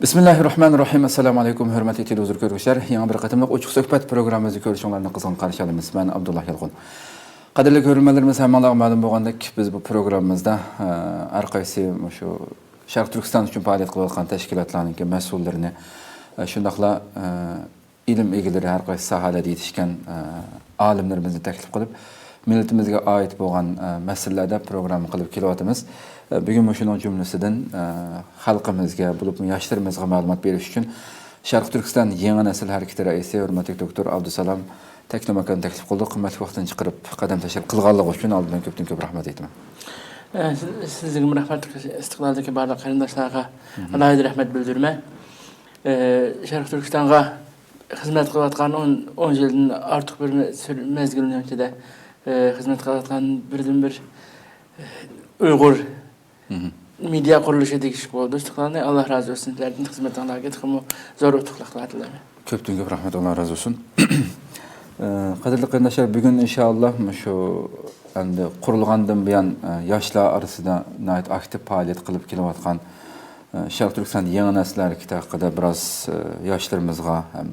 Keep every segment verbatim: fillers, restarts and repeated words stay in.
بىسمىللاھىررەھمانىررەھىم. ئەسسالامۇ ئەلەيكۇم، ھۆرمەتلىك تېلېۋىزور كۆرگۈچىلەر. يېڭى بىر قېتىملىق ئوچۇق سۆھبەت پروگراممىمىزنى كۆرۈشۈڭلارنى قىزغىن قارشى ئالىمىز. مەن ئابدۇللا يالقۇن. قەدىرلىك كۆرۈرمەنلىرىمىز، ھەممىڭلارغا مەلۇم بولغاندەك، بىز بۇ پروگراممىمىزدا، ئە، ھەر قايسى مۇشۇ شەرقىي تۈركىستان ئۈچۈن پائالىيەت قىلىۋاتقان تەشكىلاتلارنىڭكى مەسئۇللىرىنى، ئە، شۇنداقلا، ئە، ئىلىم ئىگىلىرى، ھەر قايسى ساھەلەردە يېتىشكەن، ئە، ئالىملىرىمىزنى تەكلىپ قىلىپ، مىللىتىمىزگە ئائىت بولغان، ئە، مەسىلىلەردە پروگرامما قىلىپ كېلىۋاتىمىز. ئە، بۈگۈن مۇشۇنىڭ جۈملىسىدىن، ئە، خەلقىمىزگە، بولۇپمۇ ياشلىرىمىزغا مەلۇمات بېرىش ئۈچۈن شەرقىي تۈركىستان يېڭى نەسىل ھەرىكىتى رەئىسى ھۆرمەتلىك دوكتور ئابدۇسالام تەكلىماكاننى تەكلىپ قىلدۇق. قىممەتلىك ۋاقتىنى چىقىرىپ قەدەم تەشرىپ قىلغانلىقى ئۈچۈن ئالدىن بىلەن كۆپتىن كۆپ رەھمەت ئېيتىمەن. ئە، سىز-، سىزگىمۇ رەھمەت، ئىستىقلالدىكى بارلىق قېرىنداشلارغا ئالاھىدە رەھمەت بىلدۈرىمەن. ئە، شەرقىي تۈركىستانغا خىزمەت قىلىۋاتقان ئون، ئون يىلدىن ئارتۇق بىر مە-، سۈر-، مەزگىلنىڭ ئىچىدە، ئە، خىزمەت قىلىۋاتقان بىردىنبىر، ئە، ئۇيغۇر مېدىيا قۇرۇلۇشى دېيىشكە بولىدۇ ئىستىقلالنى. ئاللا رازى بولسۇن، سىلەردىن خىزمىتىڭلارغا تېخىمۇ زور ئۇتۇقلۇقلار تىلەيمەن. كۆپتىن كۆپ رەھمەت، ئاللا رازى بولسۇن. ئە، قەدىرلىك قېرىنداشلار، بۈگۈن ئىنشائاللا مۇشۇ ئەمدى قۇرۇلغاندىن بۇيان، ئە، ياشلار ئارىسىدا ناھايىتى ئاكتىپ پائالىيەت قىلىپ كېلىۋاتقان، ئە، شەرقىي تۈركىستان يېڭى نەسىل ھەرىكىتى ھەققىدە بىراز، ئە، ياشلىرىمىزغا ھەم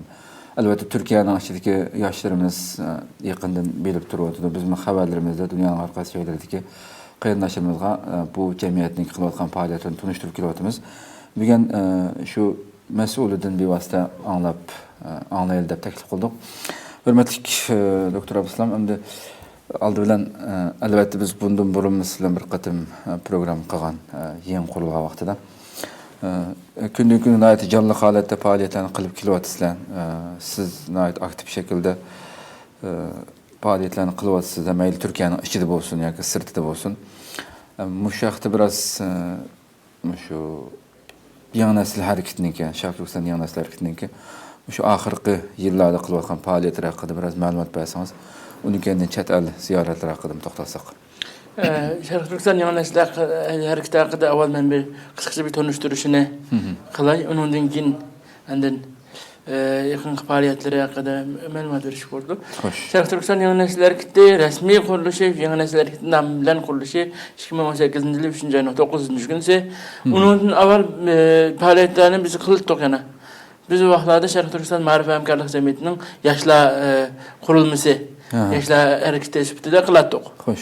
ئەلۋەتتە تۈركىيەنىڭ ئىچىدىكى ياشلىرىمىز، ئە، يېقىندىن بىلىپ تۇرۇۋاتىدۇ. بىزمۇ خەۋەرلىرىمىزدە دۇنيانىڭ ھەر قايسى جايلىرىدىكى قېرىنداشلىرىمىزغا، ئە، بۇ جەمئىيەتنىڭ قىلىۋاتقان پائالىيەتلىرىنى تونۇشتۇرۇپ كېلىۋاتىمىز. بۈگۈن، ئە، شۇ مەسئۇلىدىن بىۋاسىتە ئاڭلاپ، ئاڭلايلى دەپ تەكلىپ قىلدۇق. ھۆرمەتلىك، ئە، دوكتور ئابدۇسالام، ئەمدى ئالدى بىلەن، ئە، ئەلۋەتتە بىز بۇندىن بۇرۇنمۇ سىز بىلەن بىر قېتىم، ئە، پروگرامما قىلغان، ئە، يېڭى قۇرۇلغان ۋاقتىدا. ئە، كۈندىن كۈنگە ناھايىتى جانلىق ھالەتتە پائالىيەتلەرنى قىلىپ كېلىۋاتىسىلەر. ئە، سىز ناھايىتى ئاكتىپ شەكىلدە، ئە، پائالىيەتلەرنى قىلىۋاتىسىز، مەيلى تۈركىيەنىڭ ئىچىدە بولسۇن ياكى سىرتىدا بولسۇن. ئە، مۇشۇ ھەقتە بىراز، ئە، مۇشۇ يېڭى نەسىل ھەرىكىتىنىڭكى، شەرقىي تۈركىستان يېڭى نەسىل ھەرىكىتىنىڭكى مۇشۇ ئاخىرقى يىللاردا قىلىۋاتقان پائالىيەتلىرى ھەققىدە بىراز مەلۇمات بەرسىڭىز، ئۇنىڭ كەينىدىن چەت ئەل زىيارەتلىرى ھەققىدىمۇ توختالساق. ئە، شەرقىي تۈركىستان يېڭى نەسىل ھەق-، ھەرىكىتى ھەققىدە ئاۋۋال مەن بىر قىسقىچە بىر تونۇشتۇرۇشىنى قىلاي، ئۇنىڭدىن كېيىن ئاندىن ئە، يېقىنقى پائالىيەتلىرى ھەققىدە مەلۇمات بېرىشكە بولىدۇ. خوش. شەرقىي تۈركىستان يېڭى نەسىل ھەرىكىتى رەسمىي قۇرۇلۇشى، يېڭى نەسىل ھەرىكىتى نامى بىلەن قۇرۇلۇشى ئىككى مىڭ ئون سەككىزىنچى يىلى ئۈچىنچى ئاينىڭ توققۇزىنچى كۈنى. ئۇنىڭدىن ئاۋۋال، ئە، پائالىيەتلەرنى بىز قىلدۇق يەنە. بىز ئۇ ۋاقىتلاردا شەرقىي تۈركىستان مائارىپ ھەمكارلىق جەمئىيىتىنىڭ ياشلار، ئە، قۇرۇلمىسى، ياشلار ھەرىكىتى سۈپىتىدە قىلاتتۇق. خوش.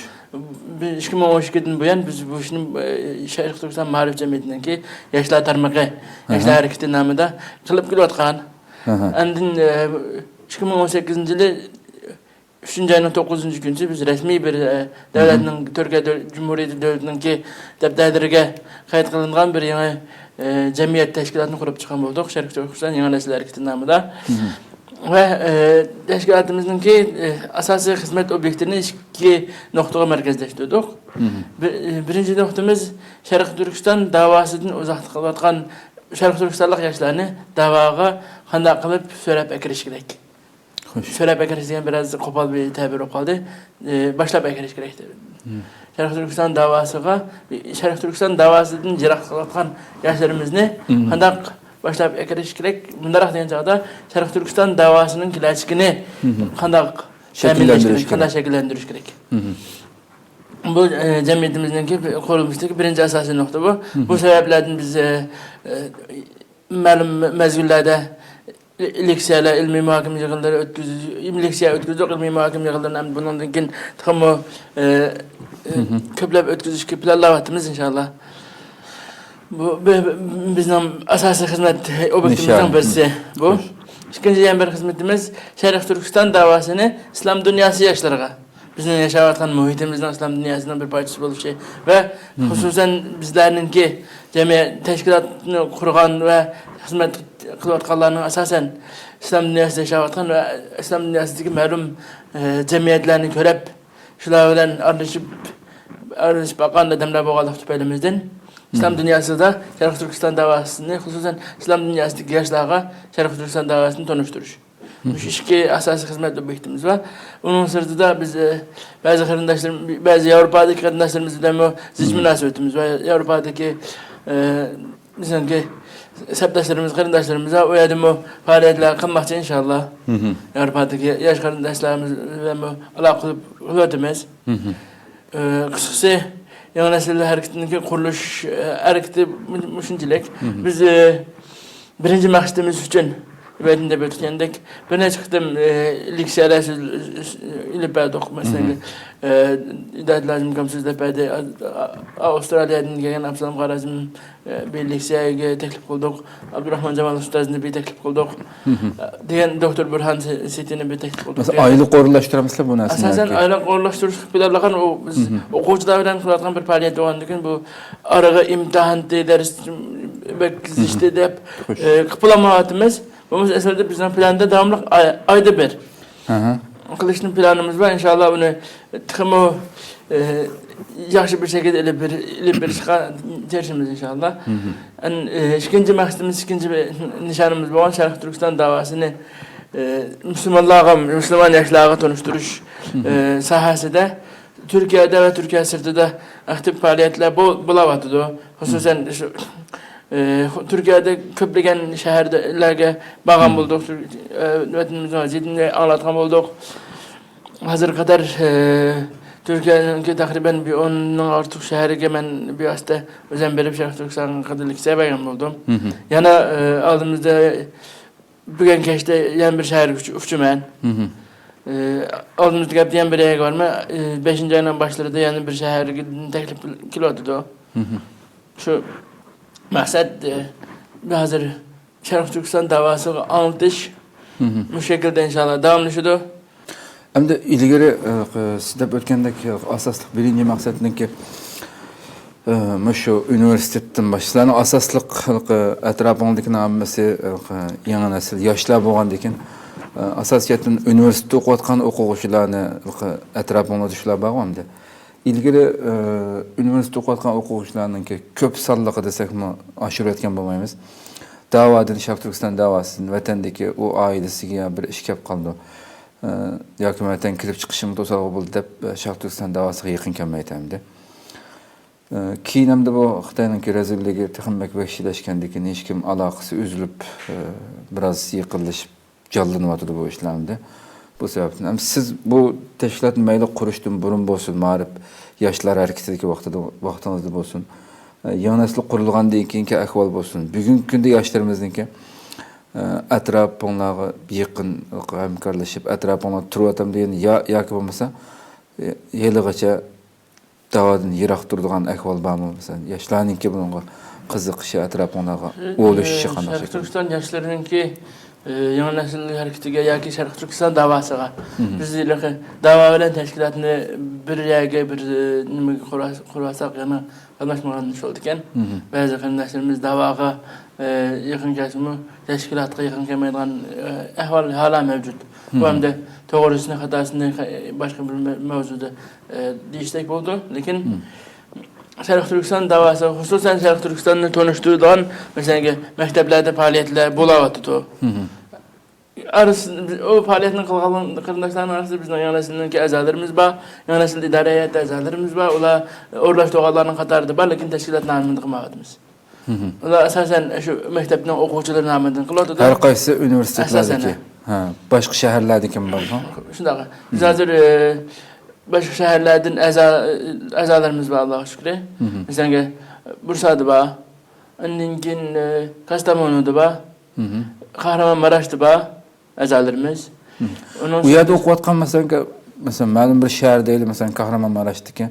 بىز ئىككى مىڭ ئون ئىككىدىن بۇيان بىز بۇ ئىشنى، ئە، شەرقىي تۈركىستان مائارىپ جەمئىيىتىنىڭكى ياشلار تارمىقى، ياشلار ھەرىكىتى نامىدا قىلىپ كېلىۋاتقان. ئاندىن، ئە، ئىككى مىڭ ئون سەككىزىنچى يىلى ئۈچىنچى ئاينىڭ توققۇزىنچى كۈنى بىز رەسمىي بىر، ئە، دۆلەتنىڭ، تۈركىيە دۆ-، جۇمھۇرىيىتى دۆلىتىنىڭكى دەپتەرلىرىگە قەيت قىلىنغان بىر يېڭى، ئە، جەمئىيەت تەشكىلاتىنى قۇرۇپ چىققان بولدۇق، شەرقىي تۈركىستان يېڭى نەسىل ھەرىكىتى نامىدا. ۋە، ئە، تەشكىلاتىمىزنىڭكى، ئە، ئاساسىي خىزمەت ئوبيېكتىنى ئىككى نۇقتىغا مەركەزلەشتۈردۇق. بىر-، ئە، بىرىنچى نۇقتىمىز شەرقىي تۈركىستان داۋاسىدىن ئۇزاقتا قېلىۋاتقان شەرقىي تۈركىستانلىق ياشلارنى داۋاغا قانداق قىلىپ سۆرەپ ئەكىرىش كېرەك؟ خوش. سۆرەپ ئەكىرىش دېگەن بىراز قوپال بىر تەبىر بولۇپ قالدى. ئە، باشلاپ ئەكىرىش كېرەك. شەرقىي تۈركىستان داۋاسىغا، شەرقىي تۈركىستان داۋاسىدىن يىراق قېلىۋاتقان ياشلىرىمىزنى قانداق باشلاپ ئەكىرىش كېرەك؟ مۇنداق دېگەن چاغدا، شەرقىي تۈركىستان داۋاسىنىڭ كېلەچىكىنى قانداق تەمىنلەش كېرەك، قانداق شەكىللەندۈرۈش كېرەك؟ بۇ، ئە، جەمئىيىتىمىزنىڭكى قۇرۇلمىسىدىكى بىرىنچى ئاساسىي نۇقتا بۇ. بۇ سەۋەبلەردىن بىز، ئە، ئە، مەلۇم مەزگىللەردە لېكسىيەلەر، ئىلمىي مۇھاكىمە يىغىنلىرى ئۆتكۈزۈش، لېكسىيە ئۆتكۈزدۇق، ئىلمىي مۇھاكىمە يىغىنلىرىنى ئەمدى بۇنىڭدىن كېيىن تېخىمۇ، ئە، ئە، كۆپلەپ ئۆتكۈزۈشكە پىلانلاۋاتىمىز، ئىنشاللا. بۇ، بۇ، بۇ بىزنىڭ ئاساسىي خىزمەت ئوبيېكتىمىزنىڭ بىرسى بۇ. ئىككىنچى يەنە بىر خىزمىتىمىز شەرقىي تۈركىستان داۋاسىنى ئىسلام دۇنياسى ياشلىرىغا، بىزنىڭ ياشاۋاتقان مۇھىتىمىزنىڭ، ئىسلام دۇنياسىنىڭ بىر پارچىسى بولۇشى ۋە خۇسۇسەن بىزلەرنىڭكى جەمئىيەت تەشكىلاتنى قۇرغان ۋە خىزمەت قىلىۋاتقانلارنىڭ ئاساسەن ئىسلام دۇنياسىدا ياشاۋاتقان ۋە ئىسلام دۇنياسىدىكى مەلۇم، ئە، جەمئىيەتلەرنى كۆرۈپ، شۇلار بىلەن ئارىلىشىپ، ئارىلىشىپ باققان ئادەملەر بولغانلىقى تۈپەيلىمىزدىن، ئىسلام دۇنياسىدا شەرقىي تۈركىستان داۋاسىنى، خۇسۇسەن ئىسلام دۇنياسىدىكى ياشلارغا شەرقىي تۈركىستان داۋاسىنى تونۇشتۇرۇش. مۇشۇ ئىككى ئاساسىي خىزمەت ئوبيېكتىمىز بار. ئۇنىڭ سىرتىدا بىز، ئە، بەزى قېرىنداشلىرىم، بەزى ياۋروپادىكى قېرىنداشلىرىمىز بىلەنمۇ زىچ مۇناسىۋىتىمىز بار. ياۋروپادىكى، ئە، بىزنىڭكى سەپداشلىرىمىز، قېرىنداشلىرىمىز بار. ئۇ يەردىمۇ پائالىيەتلەر قىلماقچى ئىنشاللا. ياۋروپادىكى ياش قېرىنداشلىرىمىز بىلەنمۇ ئالاقە قىلىپ، قىلىۋاتىمىز. ئە، قىسقىسى، يېڭى نەسىل ھەرىكىتىنىڭكى قۇرۇلۇش، ئە، ھەرىكىتى مۇ-، مۇشۇنچىلىك. بىز، ئە، بىرىنچى مەقسىتىمىز ئۈچۈن، ۋەتەندە ئۆتكەندەك بىر نەچچە قېتىم، ئە، لېكسىيەلەر سۆز-، ئېلىپ بەردۇق. مەسىلەن، ئە، ھىدايەت لازىم كامسىز دەپ بەردى. ئا-، ئا-، ئاۋسترالىيەدىن كەلگەن ئابسالام خارازمنى، ئە، بىر لېكسىيەگە تەكلىپ قىلدۇق. ئابدۇراخمان جامال ئۇستازنى بىر تەكلىپ قىلدۇق. ئە، دېگەن دوكتور بۇرھان سى-، سېيىتىنى بىر تەكلىپ قىلدۇق. مەسىلەن، ئايلىق ئورۇنلاشتۇرامسىلەر بۇ نەرسىنى ئاساسەن ياكى؟ ئايلىق ئورۇنلاشتۇرۇش پىلانلىغان ئۇ بىز ئوقۇغۇچىلار بىلەن قىلىۋاتقان بىر پائالىيەت بولغاندىكىن، بۇ ئارىغا ئىمتىھانتى، دەرس ئۆتكۈزۈشتى دەپ، ئە، قىلىپ بولالمايۋاتىمىز. بولمىسا ئەسلىدە بىزنىڭ پىلاندا داۋاملىق ئاي-، ئايدا بىر. ئاھا. قىلىشنىڭ پىلانىمىز بار. ئىنشاللا ئۇنى تېخىمۇ، ئە، ياخشى بىر شەكىلدە ئېلىپ بېر-، ئېلىپ بېرىشقا تىرىشىمىز ئىنشاللا. ئەن-، ئە، ئىككىنچى مەقسىتىمىز، ئىككىنچى بىر نىشانىمىز بولغان شەرقىي تۈركىستان داۋاسىنى، ئە، مۇسۇلمانلارغا، مۇسۇلمان ياشلارغا تونۇشتۇرۇش، ئە، ساھەسىدە تۈركىيەدە ۋە تۈركىيە سىرتىدا ئاكتىپ پائالىيەتلەر بو-، بولاۋاتىدۇ. خۇسۇسەن شۇ، ئە، تۈركىيەدە كۆپلىگەن شەھەرلەرگە بارغان بولدۇق. تۈر-، ئە، ۋەتىنىمىزنىڭ ۋەزىيىتىنى ئاڭلاتقان بولدۇق. ھازىرغا قەدەر، ئە، تۈركىيەنىڭكى تەقرىبەن بىر ئوننىڭ ئارتۇق شەھىرىگە مەن بىۋاسىتە ئۆزۈم بېرىپ، شەرقىي تۈركىستان ھەققىدە لېكسىيە بەرگەن بولدۇم. يەنە، ئە، ئالدىمىزدا بۈگۈن كەچتە يەنە بىر شەھەرگە ئۇچ-، ئۇچىمەن. ئە، ئالدىمىزدىكى ھەپتە يەنە بىر يەرگە بارىمەن. ئە، بەشىنچى ئاينىڭ باشلىرىدا يەنە بىر شەھەرگە تەكلىپ كېلىۋاتىدۇ. شۇ مەقسەت، ئە، ھازىر شەرقىي تۈركىستان داۋاسىغا ئاڭلىتىش مۇشۇ شەكىلدە ئىنشاللا داۋاملىشىدۇ. ئەمدى ئىلگىرى، ئە، سىز دەپ ئۆتكەندەك، ئاساسلىق بىرىنچى مەقسەتنىڭكى، ئە، مۇشۇ ئۇنىۋېرسىتېتتىن باش-، سىلەرنىڭ ئاساسلىق، ئە، ئەتراپىڭىزدىكىنىڭ ھەممىسى، ئە، يېڭى نەسىل ياشلار بولغاندىكىن، ئە، ئاساسىيەتتىن ئۇنىۋېرسىتېتتا ئوقۇۋاتقان ئوقۇغۇچىلارنى، ئە، ئەتراپىڭلاردا شۇلار بارغۇ ئەمدى. ئىلگىرى، ئە، ئۇنىۋېرسىتېتتا ئوقۇۋاتقان ئوقۇغۇچىلارنىڭكى كۆپ سانلىقى دېسەكمۇ ئاشۇرۇۋەتكەن بولمايمىز. داۋادىن، شەرقىي تۈركىستان داۋاسىدىن ۋەتەندىكى ئۇ ئائىلىسىگە يا بىر ئىش كەپ قالىدۇ، ئە، ياكى ۋەتەن كېلىپ چىقىشىمۇ توسالغۇ بولدى دەپ، ئە، شەرقىي تۈركىستان داۋاسىغا يېقىن كەلمەيدۇ ئەمدى. ئە، كېيىن ئەمدى بۇ خىتاينىڭكى رەزىللىكى تېخىمۇ بەك ۋەھشىيلەشكەندىن كېيىن ھېچكىم ئالاقىسى ئۈزۈلۈپ، ئە، بىراز يېقىنلىشىپ، جانلىنىۋاتىدۇ بۇ ئىشلار ئەمدى. بۇ سەۋەبتىن ھەم سىز بۇ تەشكىلاتنى مەيلى قۇرۇشتىن بۇرۇن بولسۇن، مائارىپ، ياشلار ھەرىكىتىدىكى ۋاقتىدا، ۋاقتىڭىزدا بولسۇن، ئە، يېڭى نەسىل قۇرۇلغاندىن كېيىنكى ئەھۋال بولسۇن، بۈگۈنكى كۈندە ياشلىرىمىزنىڭكى، ئە، ئەتراپىڭلارغا يېقىن ھەمكارلىشىپ، ئەتراپىڭلاردا تۇرۇۋاتامدۇ يا-، ياكى بولمىسا، ئە، ھېلىغىچە داۋادىن يىراق تۇرىدىغان ئەھۋال بارمۇ؟ مەسىلەن، ياشلارنىڭكى بۇنىڭغا قىزىقىشى، ئەتراپىڭلارغا ئولىشىشى قانداق شەرقىي شەكىلدە؟ تۈركىستان ياشلىرىنىڭكى، ئى، يېڭى نەسىل ھەرىكىتىگە ياكى شەرقىي تۈركىستان داۋاسىغا بىز ھېلىقى داۋا بىلەن تەشكىلاتنى بىر يەرگە، بىر، ئى، نېمىگە قۇرۇۋالساق، يەنە قاتناشمىغان ئىش بولىدىكەن. بەزى قېرىنداشلىرىمىز داۋاغا، ئى، يېقىن كەلسىمۇ، تەشكىلاتقا يېقىن كەلمەيدىغان، ئى، ئەھۋال ھالا مەۋجۇت. بۇ ئەمدى توغرىسىنى، خاتاسىنى باشقا بىر مە-، مەۋزۇدا، ئى، دېيىشتەك بولىدۇ. لېكىن شەرقىي تۈركىستان داۋاسى، خۇسۇسەن شەرقىي تۈركىستاننى تونۇشتۇرىدىغان، مەسىلەن، مەكتەپلەردە پائالىيەتلەر بولاۋاتىدۇ. ئارىسى، ئۇ پائالىيەتنى قىلغان قېرىنداشلارنىڭ ئارىسىدا بىزنىڭ يېڭى نەسىلنىڭكى ئەزالىرىمىز بار، يېڭى نەسىل ئىدارە ھەيئەتى ئەزالىرىمىز بار، ئۇلار ئورۇنلاشتۇرغانلارنىڭ قاتارىدا بار، لېكىن تەشكىلات نامىنى قىلمايۋاتىمىز. ئۇلار ئاساسەن شۇ مەكتەپنىڭ ئوقۇغۇچىلىرى نامىدىن قىلىۋاتىدۇ. ھەر قايسى ئاساسەن، ئۇنىۋېرسىتېتلاردىكى. ھە، باشقا شەھەرلەردىكىمۇ بارغۇ؟ شۇنداق. بىز ھازىر، ئە، باشقا شەھەرلەردىن ئەزا-، ئەزالىرىمىز بار، ئاللاغا شۈكرى. مەسىلەن، بۇرسادا بار، ئاندىن كېيىن، ئە، كاستامونۇدا بار، قەھرىمانماراشتا بار ئەزالىرىمىز. ئۇنىڭ ئۇ يەردە ئوقۇۋاتقان، مەسىلەن، مەسىلەن، مەلۇم بىر شەھەر دەيلى، مەسىلەن، كاھرامانماراشتىكى،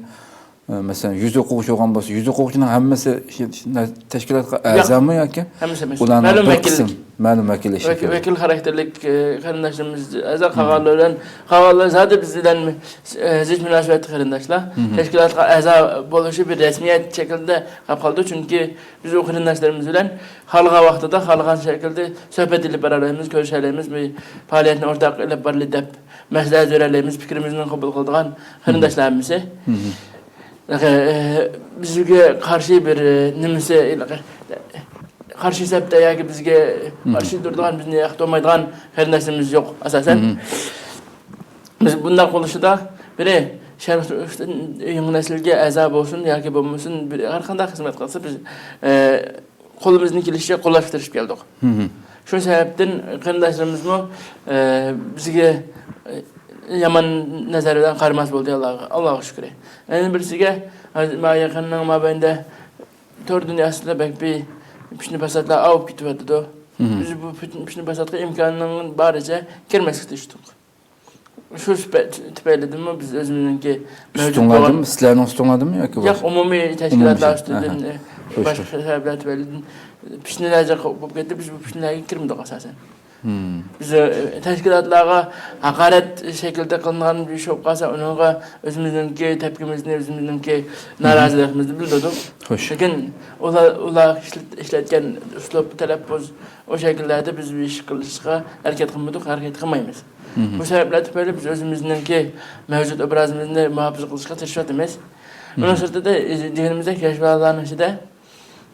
ئە، مەسىلەن، يۈز ئوقۇغۇچى بولغان بولسا، يۈز ئوقۇغۇچىنىڭ ھەممىسى شۇ، شۇ تەشكىلاتقا ياق. ئەزامۇ ياكى؟ ھەممىسى ئەمەس. ئۇلارنىڭ مەلۇم بىر ۋەكىل. قىسىم، مەلۇم ۋەكىل ۋەكىل، شەكىلدە. ۋەكىل خاراكتېرلىك، ئە، قېرىنداشلىرىمىز ئەزا، قالغانلار بىلەن، قالغانلار زادى بىز بىلەن، ئە، زىچ مۇناسىۋەتلىك قېرىنداشلار. تەشكىلاتقا ئەزا بولۇشى بىر رەسمىيەت شەكلىدە قاپ قالىدۇ، چۈنكى بىز ئۇ قېرىنداشلىرىمىز بىلەن خالىغان ۋاقتىدا، خالىغان شەكىلدە سۆھبەت ئېلىپ بارالايمىز، كۆرۈشەلەيمىز، بىر پائالىيەتنى ئورتاق ئېلىپ بارىلى دەپ مەسلىھەت بېرەلەيمىز، پىكرىمىزنى قوبۇل قىلىدىغان قېرىنداشلار ھەممىسى. ئە، بىزگە قارشى بىر، ئە، نېمىسى، قارشى سەپتە ياكى بىزگە قارشى تۇرىدىغان، بىزنى ياقتۇرمايدىغان قېرىنداشلىرىمىز يوق ئاساسەن. بىز بۇنداق بولۇشىدا بىرى شەرقىي تۈركىستان يېڭى نەسىلگە ئەزا بولسۇن ياكى بولمىسۇن، بىر ھەر قانداق خىزمەت قىلسا، بىز، ئە، قولىمىزدىن كېلىشىچە قوللاشقا تىرىشىپ كەلدۇق. شۇ سەۋەبتىن قېرىنداشلىرىمىزمۇ، ئە، بىزگە، ئە، يامان نەزەر بىلەن قارىماس بولدى، ئاللاغا، ئاللاغا شۈكرى. يەنە بىرسىگە، ھازىر مانا يېقىننىڭ مابەينىدە تور دۇنياسىدا بەك بىر پىتنە-پاساتلار ئاۋۇپ كېتىۋاتىدۇ. مم. بىز بۇ پۈتۈن، پۈتۈن باساتقا ئىمكاننىڭ بارىچە كىرمەسكە تىرىشتۇق. شۇ سۈپە-، تۈپەيلىدىنمۇ بىز ئۆزىمىزنىڭكى مەۋجۇت بولغان ئۈستۈڭلاردىمۇ، سىلەرنىڭ ئۈستۈڭلاردىمۇ ياكى ياق، باشقا؟ ئومۇمىي ئومۇمىي تەشكىلاتلار تەشكىل-، ئۈستىدىن، ئەھە. ئە، خوش، باشقا خوش. سەۋەبلەر تۈپەيلىدىن پىتنىلەر جىق بولۇپ كەتتى، بىز بۇ پىتنىلەرگە كىرمىدۇق ئاساسەن. مم. بىز، ئە، تەشكىلاتلارغا ھاقارەت شەكلىدە قىلىنغان بىر ئىش بولۇپ قالسا، ئۇنىڭغا ئۆزىمىزنىڭكى تەپكىمىزنى، ئۆزىمىزنىڭكى مم. نارازىلىقىمىزنى بىلدۈردۇق. خوش. لېكىن ئۇلار، ئۇلار ئىشلەت-، ئىشلەتكەن ئۇسلۇب، تەلەپپۇز، ئۇ شەكىللەردە بىز بىر ئىش قىلىشقا ھەرىكەت قىلمىدۇق، ھەرىكەت قىلمايمىز. مم. بۇ سەۋەبلەر تۈپەيلى بىز ئۆزىمىزنىڭكى مەۋجۇت ئوبرازىمىزنى مۇھاپىزە قىلىشقا تىرىشىۋاتىمىز. مم. ئۇنىڭ سىرتىدا، ئى، دېگىنىمىزدەك ياش بالىلارنىڭ ئىچىدە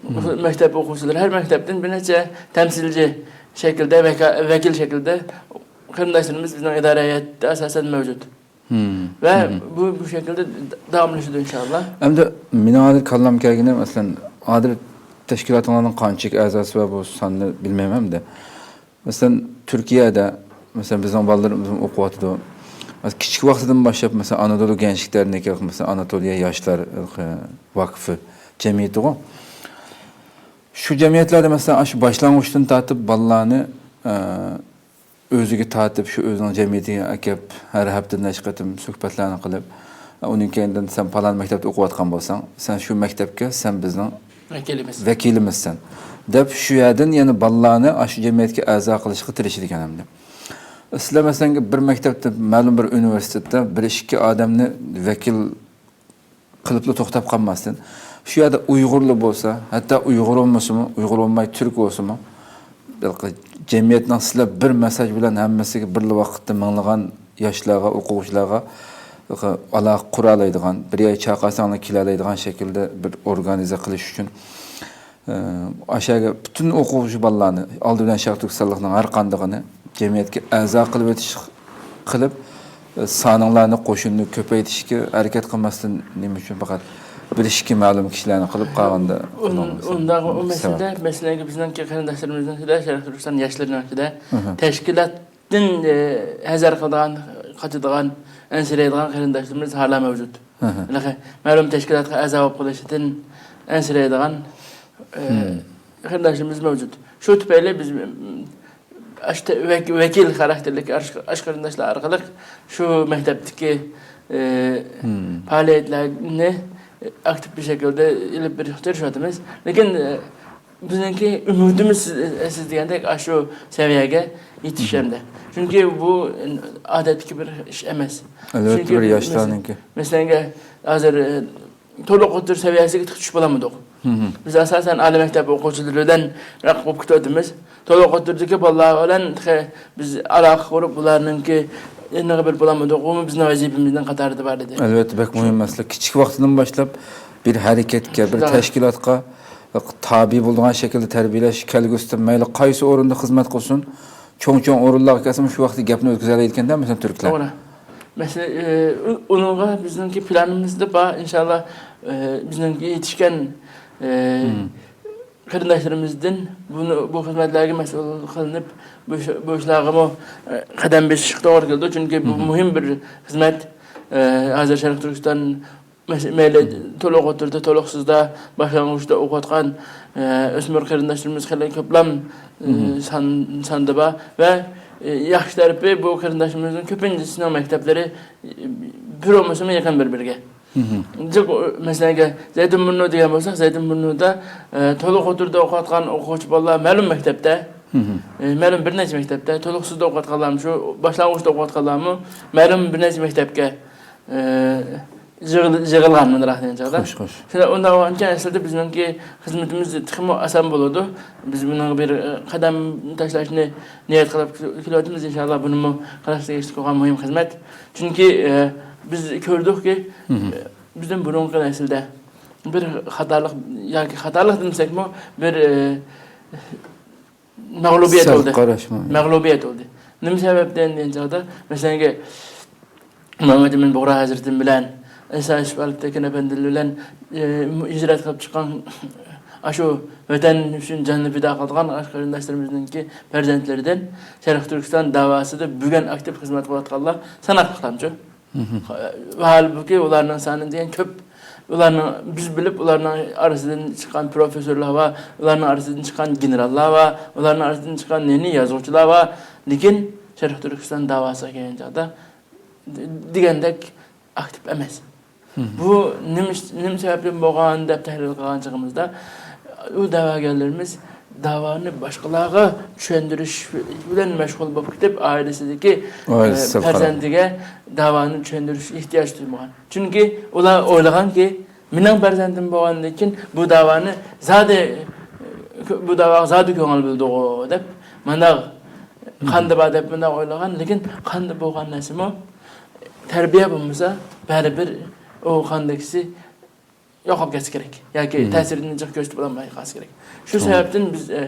مم. مەكتەپ ئوقۇغۇچىلىرى، ھەر مەكتەپتىن بىر نەچچە تەمسىلچى شەكلىدە، ۋەكا-، ۋەكىل شەكلىدە قېرىنداشلىرىمىز بىزنىڭ ئىدارە ھەيئەتتە ئاساسەن مەۋجۇت. مم. ۋە مم. بۇ، بۇ شەكىلدە داۋاملىشىدۇ، ئىنشائاللا. ئەمدى مېنىڭ ھازىر كاللام كەلگىنى، مەسىلەن، ھازىر تەشكىلاتىڭلارنىڭ قانچىلىك ئەزاسى بار، بۇ ساننى بىلمەيمەن ئەمدى. مەسىلەن، تۈركىيەدە، مەسىلەن، بىزنىڭ بالىلىرىمىز ئوقۇۋاتىدۇ. مەسىلەن، كىچىك ۋاقتىدىن باشلاپ، مەسىلەن، ئانادولۇ گەنجلىكلەرنىڭكى، مەسىلەن، ئاناتولىيە ياشلار ۋاقفى جەمئىيىتىغۇ. شۇ جەمئىيەتلەردە، مەسىلەن، ئاشۇ باشلانغۇچتىن تارتىپ بالىلارنى، ئە، ئۆزىگە تارتىپ، شۇ ئۆزىنىڭ جەمئىيىتىگە ئەكەپ، ھەر ھەپتىدە نەچچە قېتىم سۆھبەتلەرنى قىلىپ، ئۇنىڭ كەينىدىن سەن پالان مەكتەپتە ئوقۇۋاتقان بولساڭ، سەن شۇ مەكتەپكە، سەن بىزنىڭ ۋەكىلىمىز. ۋەكىلىمىزسەن، دەپ شۇ يەردىن يەنە بالىلارنى ئاشۇ جەمئىيەتكە ئەزا قىلىشقا تىرىشىدىكەن ئەمدى. سىلەر، مەسىلەن، بىر مەكتەپتە، مەلۇم بىر ئۇنىۋېرسىتېتتا بىر ئىككى ئادەمنى ۋەكىل قىلىپلا توختاپ قالماستىن، شۇ يەردە ئۇيغۇرلا بولسا، ھەتتا ئۇيغۇر بولمىسىمۇ، ئۇيغۇر بولماي تۈرك بولسىمۇ، جەمئىيەتنىڭ سىلەر بىر مېساج بىلەن ھەممىسىگە بىرلا ۋاقىتتا مىڭلىغان ياشلارغا، ئوقۇغۇچىلارغا ئالاقە قۇرالايدىغان، بىر يەرگە چاقىرساڭلار كېلەلەيدىغان شەكىلدە بىر ئورگانىزە قىلىش ئۈچۈن، ئاشۇ يەرگە پۈتۈن ئوقۇغۇچى بالىلارنى، ئالدى بىلەن شەرقىي تۈركىستانلىقنىڭ ھەر قاندىقىنى جەمئىيەتكە ئەزا قىلىۋېتىش قىلىپ، سانىڭلارنى، قوشۇننى كۆپەيتىشكە ھەرىكەت قىلماستىن، نېمە ئۈچۈن پەقەت بىر ئىككى مەلۇم كىشىلەرنى قىلىپ قالغاندا ئۇن-، قىلماڭلار. ئۇنداق، ئۇ مەسىلىدە، مەسىلەن، بىزنىڭكى قېرىنداشلىرىمىزنىڭكىدە، شەرقىي تۈركىستان ياشلىرىنىڭكىدە مھم. تەشكىلاتتىن، ئە، ھەزەر قىلىدىغان، قاچىدىغان، ئەنسىرەيدىغان قېرىنداشلىرىمىز ھالا مەۋجۇت. مھم. ھېلىقى مەلۇم تەشكىلاتقا ئەزا بولۇپ قېلىشتىن ئەنسىرەيدىغان، ئە، مھم. قېرىنداشلىرىمىز مەۋجۇت. شۇ تۈپەيلى بىز، ئاشۇ تە-، ۋەك-، ۋەكىل خاراكتېرلىك ئاش-، ئاش قېرىنداشلار ئارقىلىق شۇ مەكتەپتىكى، ئى، مم. پائالىيەتلەرنى ئاكتىپ بىر شەكىلدە ئېلىپ بېرىشقا تىرىشىۋاتىمىز. لېكىن، ئى، بىزنىڭكى ئۈمىدىمىز سىز، سىز دېگەندەك ئاشۇ سەۋىيەگە يېتىش مم. ئەمدى. چۈنكى بۇ ئادەتتىكى بىر ئىش ئەمەس. ئەلۋەتتە، چۈنكى بىر بىز ياشلارنىڭكى. مەسىلەن، مەسىلەنگە، ھازىر، ئى، تولۇق ئوتتۇرا سەۋىيەسىگە تېخى چۈشۈپ بولالمىدۇق. مم. بىز ئاساسەن ئالىي مەكتەپ ئوقۇغۇچىلىرى بىلەن رەقىب بولۇپ كېتىۋاتىمىز. تولۇق ئوتتۇرىدىكى بالىلار بىلەن تېخى بىز ئالاقە قۇرۇپ، بۇلارنىڭكى يېنىغا بېرىپ بولالمىدۇق. ئۇمۇ بىزنىڭ ۋەزىپىمىزنىڭ قاتارىدا بار ئىدى. ئەلۋەتتە، بەك مۇھىم مەسىلە. كىچىك ۋاقتىدىن باشلاپ بىر ھەرىكەتكە، بىر شۇنداق. تەشكىلاتقا تابىي بولىدىغان شەكىلدە تەربىيەلەش، كەلگۈسىدە مەيلى قايسى ئورۇندا خىزمەت قىلسۇن، چوڭ-چوڭ ئورۇنلارغا كەلسىمۇ شۇ ۋاقىتتا گەپنى ئۆتكۈزەلەيدىكەندە، مەسىلەن، تۈركلەر. توغرا. مەسىلەن، ئى، ئۇ-، ئۇنىڭغا بىزنىڭكى پىلانىمىزدا بار، ئىنشاللا، ئى، بىزنىڭكى يېتىشكەن، ئى، مم. قېرىنداشلىرىمىزدىن بۇنى، بۇ خىزمەتلەرگە مەسئۇل قىلىنىپ، بۇ ئىش-، بۇ ئىشلارغىمۇ، ئى، قەدەم بېسىشقا توغرا كېلىدۇ. چۈنكى بۇ مم. مۇھىم بىر خىزمەت. ئى، ھازىر شەرقىي تۈركىستان مەس-، مەيلى مم. تولۇق ئوتتۇرىدا، تولۇقسىزدا، باشلانغۇچتا ئوقۇۋاتقان، ئى، ئۆسمۈر قېرىنداشلىرىمىز خېلى كۆپلام، ئى، مم. سان-، ساندا بار. ۋە، ئى، ياخشى تەرىپى بۇ قېرىنداشلىرىمىزنىڭ كۆپىنچىسىنىڭ مەكتەپلىرى، ئى، بىر بولمىسىمۇ يېقىن بىر-بىرىگە. مم. جىق، مەسىلەن، زەيتۇنبۇرنۇ دېگەن بولساق، زەيتۇنبۇرنۇدا، ئە، تولۇق ئوتتۇرىدا ئوقۇۋاتقان ئوقۇغۇچى بالىلار مەلۇم مەكتەپتە، مم. ئە، مەلۇم بىر نەچچە مەكتەپتە، تولۇقسىزدا ئوقۇۋاتقانلارمۇ، شۇ باشلانغۇچتا ئوقۇۋاتقانلارمۇ مەلۇم بىر نەچچە مەكتەپكە، ئە، يىغىل-، يىغىلغان مۇنداق دېگەن چاغدا. خوش، خوش. شۇنداق، ئۇنداق بولغانكەن ئەسلىدە بىزنىڭكى خىزمىتىمىز تېخىمۇ ئاسان بولىدۇ. بىز بۇنىڭغا بىر، ئە، قەدەم تاشلاشنى نىيەت قىلىپ كېلىۋاتىمىز. ئىنشاللا بۇنىمۇ قىلىشقا تېگىشلىك بولغان مۇھىم خىزمەت. چۈنكى، ئە، بىز كۆردۇقكى، مم. ئە، بىزدىن بۇرۇنقى نەسىلدە بىر خاتالىق، ياكى خاتالىق دېمىسەكمۇ، بىر، ئە، مەغلۇبىيەت سەل بولدى. قاراشمۇ. مەغلۇبىيەت بولدى. نېمە سەۋەبتىن دېگەن چاغدا، مەسىلەنگە، مەمەت ئىمىن بۇغرا ھەزرىتىم بىلەن، ئىسا يۈسۈپ ئەلىپتەكىن ئەپەندىلەر بىلەن، ئە، ھىجرەت قىلىپ چىققان، ئاشۇ ۋەتەن ئۈچۈن جاننى پىدا قىلىدىغان ئاشۇ قېرىنداشلىرىمىزنىڭكى پەرزەنتلىرىدىن شەرقىي تۈركىستان داۋاسىدا بۈگۈن ئاكتىپ خىزمەت قىلىۋاتقانلار ساناقلىقلامچۇ؟ مم. ھالبۇكى، ئۇلارنىڭ سانى دېگەن كۆپ، ئۇلارنىڭ، بىز بىلىپ، ئۇلارنىڭ ئارىسىدىن چىققان پروفېسسورلار بار، ئۇلارنىڭ ئارىسىدىن چىققان گېنېراللار بار، ئۇلارنىڭ ئارىسىدىن چىققان يەنە يازغۇچىلار بار. لېكىن شەرقىي تۈركىستان داۋاسىغا كەلگەن چاغدا، دېگەندەك ئاكتىپ ئەمەس. بۇ نېمە ئىش-، نېمە سەۋەبتىن بولغان دەپ تەھلىل قىلغان چېغىمىزدا، ئۇ دەۋاگەرلىرىمىز داۋانى باشقىلارغا چۈشەندۈرۈش بىلەن مەشغۇل بولۇپ كېتىپ، ئائىلىسىدىكى، ئائىلىسى ئە، پەرزەنتىگە داۋانى چۈشەندۈرۈش ئېھتىياجى تۇيمىغان. چۈنكى ئۇلار ئويلىغانكى، مېنىڭ پەرزەنتىم بولغاندىن كېيىن بۇ داۋانى زادى، بۇ داۋاغا زادى كۆڭۈل بۆلىدىغۇ دەپ، مانداق قاندا بار دەپ مۇنداق ئويلىغان، لېكىن قاندا بولغان نەرسىمۇ، تەربىيە بولمىسا، بەرىبىر ئۇ قاندىكىسى يوقاپ كەتسە كېرەك ياكى تەسىرىنى جىق كۆرسىتىپ بولالماي قالسا كېرەك. شۇ سەۋەبتىن بىز، ئە،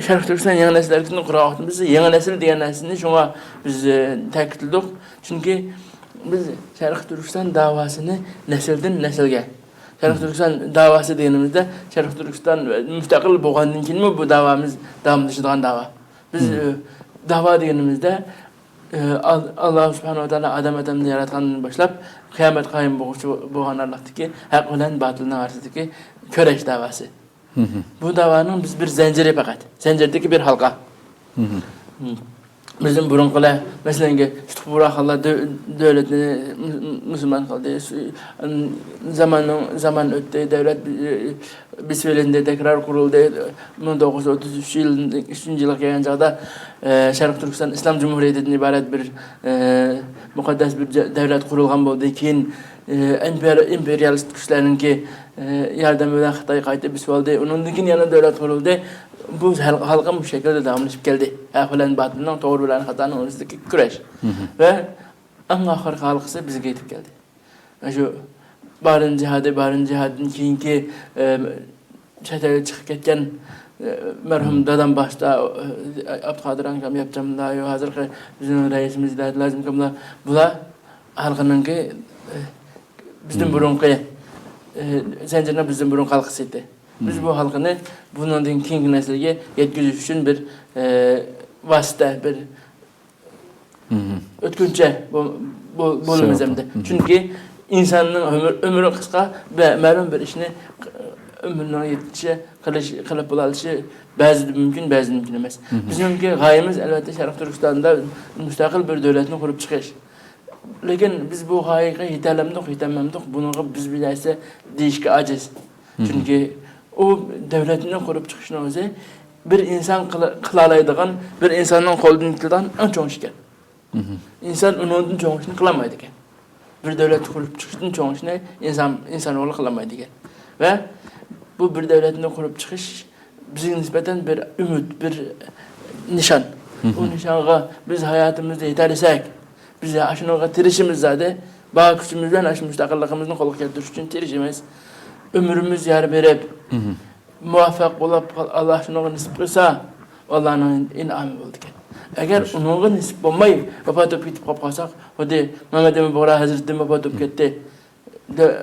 شەرقىي تۈركىستان يېڭى نەسىل ھەرىكىتىنى قۇرغان ۋاقتىمىزدا يېڭى نەسىل دېگەن نەرسىنى شۇڭا بىز، ئە، تەكىتلىدۇق. چۈنكى بىز شەرقىي تۈركىستان داۋاسىنى نەسىلدىن نەسىلگە، شەرقىي تۈركىستان داۋاسى دېگىنىمىزدە، شەرقىي تۈركىستان مۇستەقىل بولغاندىن كېيىنمۇ بۇ داۋامىز داۋاملىشىدىغان داۋا. بىز، ئە، داۋا دېگىنىمىزدە، ئى، ئال-، ئاللا سۇبھانەھۇ ۋە تائالا ئادەم ئادەمنى ياراتقاندىن باشلاپ قىيامەت قايىم بولغۇچە بولغان ئارىلىقتىكى ھەق بىلەن باتىلنىڭ ئارىسىدىكى كۈرەش داۋاسى. بۇ داۋانىڭ بىز بىر زەنجىرى پەقەت. زەنجىردىكى بىر ھالقا. بىزدىن بۇرۇنقىلار، مەسىلەن، تۇتۇق بۇغراخانلار دۆ-، دۆلەتنى مۇ-، مۇسۇلمان قىلدى. سۇ-، ئىم، زاماننىڭ، زامان ئۆتتى، دۆلەت، ئى، بېسىۋېلىندى، تەكرار قۇرۇلدى. مىڭ توققۇز يۈز ئوتتۇز ئۈچ يىل، ئۈچىنچى يىلغا كەلگەن چاغدا، ئە، شەرقىي تۈركىستان ئىسلام جۇمھۇرىيىتىدىن ئىبارەت بىر، ئە، مۇقەددەس بىر جە-، دەۋلەت قۇرۇلغان بولدى. كېيىن، ئە، ئىمپېر-، ئىمپېرىيالىست كۈچلەرنىڭكى، ئە، ياردىمى بىلەن خىتاي قايتا بېسىۋالدى. ئۇنىڭدىن كېيىن يەنە دۆلەت قۇرۇلدى. بۇ ھەل-، ھالقا مۇشۇ شەكىلدە داۋاملىشىپ كەلدى. ھەق بىلەن باتىلنىڭ، توغرا بىلەن خاتانىڭ ئوتتۇرىسىدىكى كۈرەش. ۋە ئەڭ ئاخىرقى ھالقىسى بىزگە يېتىپ كەلدى. شۇ بارىن جىھادى، بارىن جىھادىدىن كېيىنكى، ئە، چەت ئەلگە چىقىپ كەتكەن، ئە، مەرھۇم دادام باشتا، ئە، ئابدۇقادىر ئاكام ياپچاملا، ھازىرقى بىزنىڭ رەئىسىمىز ھىدايەت لازىم ئاكاملا، بۇلار ھالقىنىڭكى، ئە، بىزدىن بۇرۇنقى، ئە، زەنجىرنىڭ بىزدىن بۇرۇنقى ھالقىسى ئىدى. بىز بۇ ھالقىنى بۇنىڭدىن كېيىنكى نەسىلگە يەتكۈزۈش ئۈچۈن بىر، ئە، ۋاسىتە، بىر ئۆتكۈنچە بول-، بول-، بولىمىز ئەمدى. چۈنكى ئىنساننىڭ ئۆمۈر-، ئۆمرى قىسقا، بە-، مەلۇم بىر ئىشنى، ئۆمرىنىڭ يېتىشىچە قىلىش، قىلىپ بولالىشى بەزىدە مۇمكىن، بەزىدە مۇمكىن ئەمەس. بىزنىڭكى غايىمىز، ئەلۋەتتە، شەرقىي تۈركىستاندا مۇستەقىل بىر دۆلەتنى قۇرۇپ چىقىش. لېكىن بىز بۇ غايىگە يېتەلەمدۇق، يېتەلمەمدۇق، بۇنىڭغا بىز بىر نەرسە دېيىشكە ئاجىز. چۈنكى ئۇ دۆلەتنى قۇرۇپ چىقىشنىڭ ئۆزى بىر ئىنسان قىلا-، قىلالايدىغان، بىر ئىنساننىڭ قولىدىن كېلىدىغان ئەڭ چوڭ ئىش ئىكەن. ئىنسان ئۇنىڭدىن چوڭ ئىشنى قىلالمايدىكەن. بىر دۆلەت قۇرۇپ چىقىشتىن چوڭ ئىشنى ئىنسان، ئىنسان ئوغلى قىلالمايدىكەن. ۋە بۇ بىر دۆلەتنى قۇرۇپ چىقىش بىزگە نىسبەتەن بىر ئۈمىد، بىر نىشان. ئۇ نىشانغا بىز ھاياتىمىزدا يېتەلىسەك، بىز ئاشۇنىڭغا تىرىشىمىز زادى. بار كۈچىمىز بىلەن ئاشۇ مۇستەقىللىقىمىزنى قولغا كەلتۈرۈش ئۈچۈن تىرىشىمىز. ئۆمرىمىز يار بېرىپ، مۇۋەپپەق بولۇپ، ئاللا شۇنىڭغا نېسىپ قىلسا، ئاللانىڭ ئىنئامى بولىدىكەن. ئەگەر ئۇنىڭغا نېسىپ بولماي، ۋاپات بولۇپ كېتىپ قاپ قالساق، خۇددى مەمەت ئەمىن بۇغرا ھەزرىتىدىن ۋاپات بولۇپ كەتتى. دە-،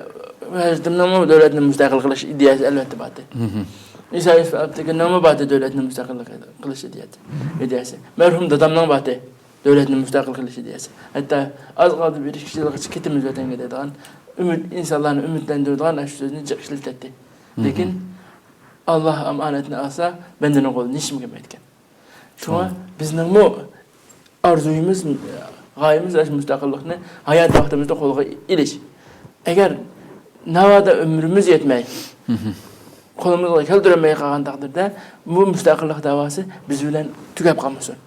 ھەزرىتىمنىڭمۇ دۆلەتنى مۇستەقىل قىلىش ئىدىيەسى ئەلۋەتتە بارتى. ئىسا يۈسۈپ ئابدۇكىرىمنىڭمۇ بارتى دۆلەتنى مۇستەقىل قىلىش ئىدىيەسى، ئىدىيەسى. مەرھۇم دادامنىڭ بارتى دۆلەتنى مۇستەقىل قىلىش ئىدىيەسى. ھەتتا ئاز قالدى، بىر ئىككى يىلغىچە كېتىمىز ۋەتەنگە دەيدىغان ئۈمىد، ئىنسانلارنى ئۈمىدلەندۈرىدىغان ئاشۇ سۆزنى جىق ئىشلىتەتتى. لېكىن، ئاللا ئامانەتنى ئالسا، بەندىنىڭ قولىدىن ھېچنېمە كەلمەيدىكەن. شۇڭا بىزنىڭمۇ ئارزۇيىمىز، غايىمىز ئاشۇ مۇستەقىللىقنى ھايات ۋاقتىمىزدا قولغا ئېلىش. ئەگەر ناۋادا ئۆمرىمىز يەتمەي، قولىمىزغا كەلتۈرەلمەي قالغان تەقدىردە، بۇ مۇستەقىللىق داۋاسى بىز بىلەن تۈگەپ قالمىسۇن.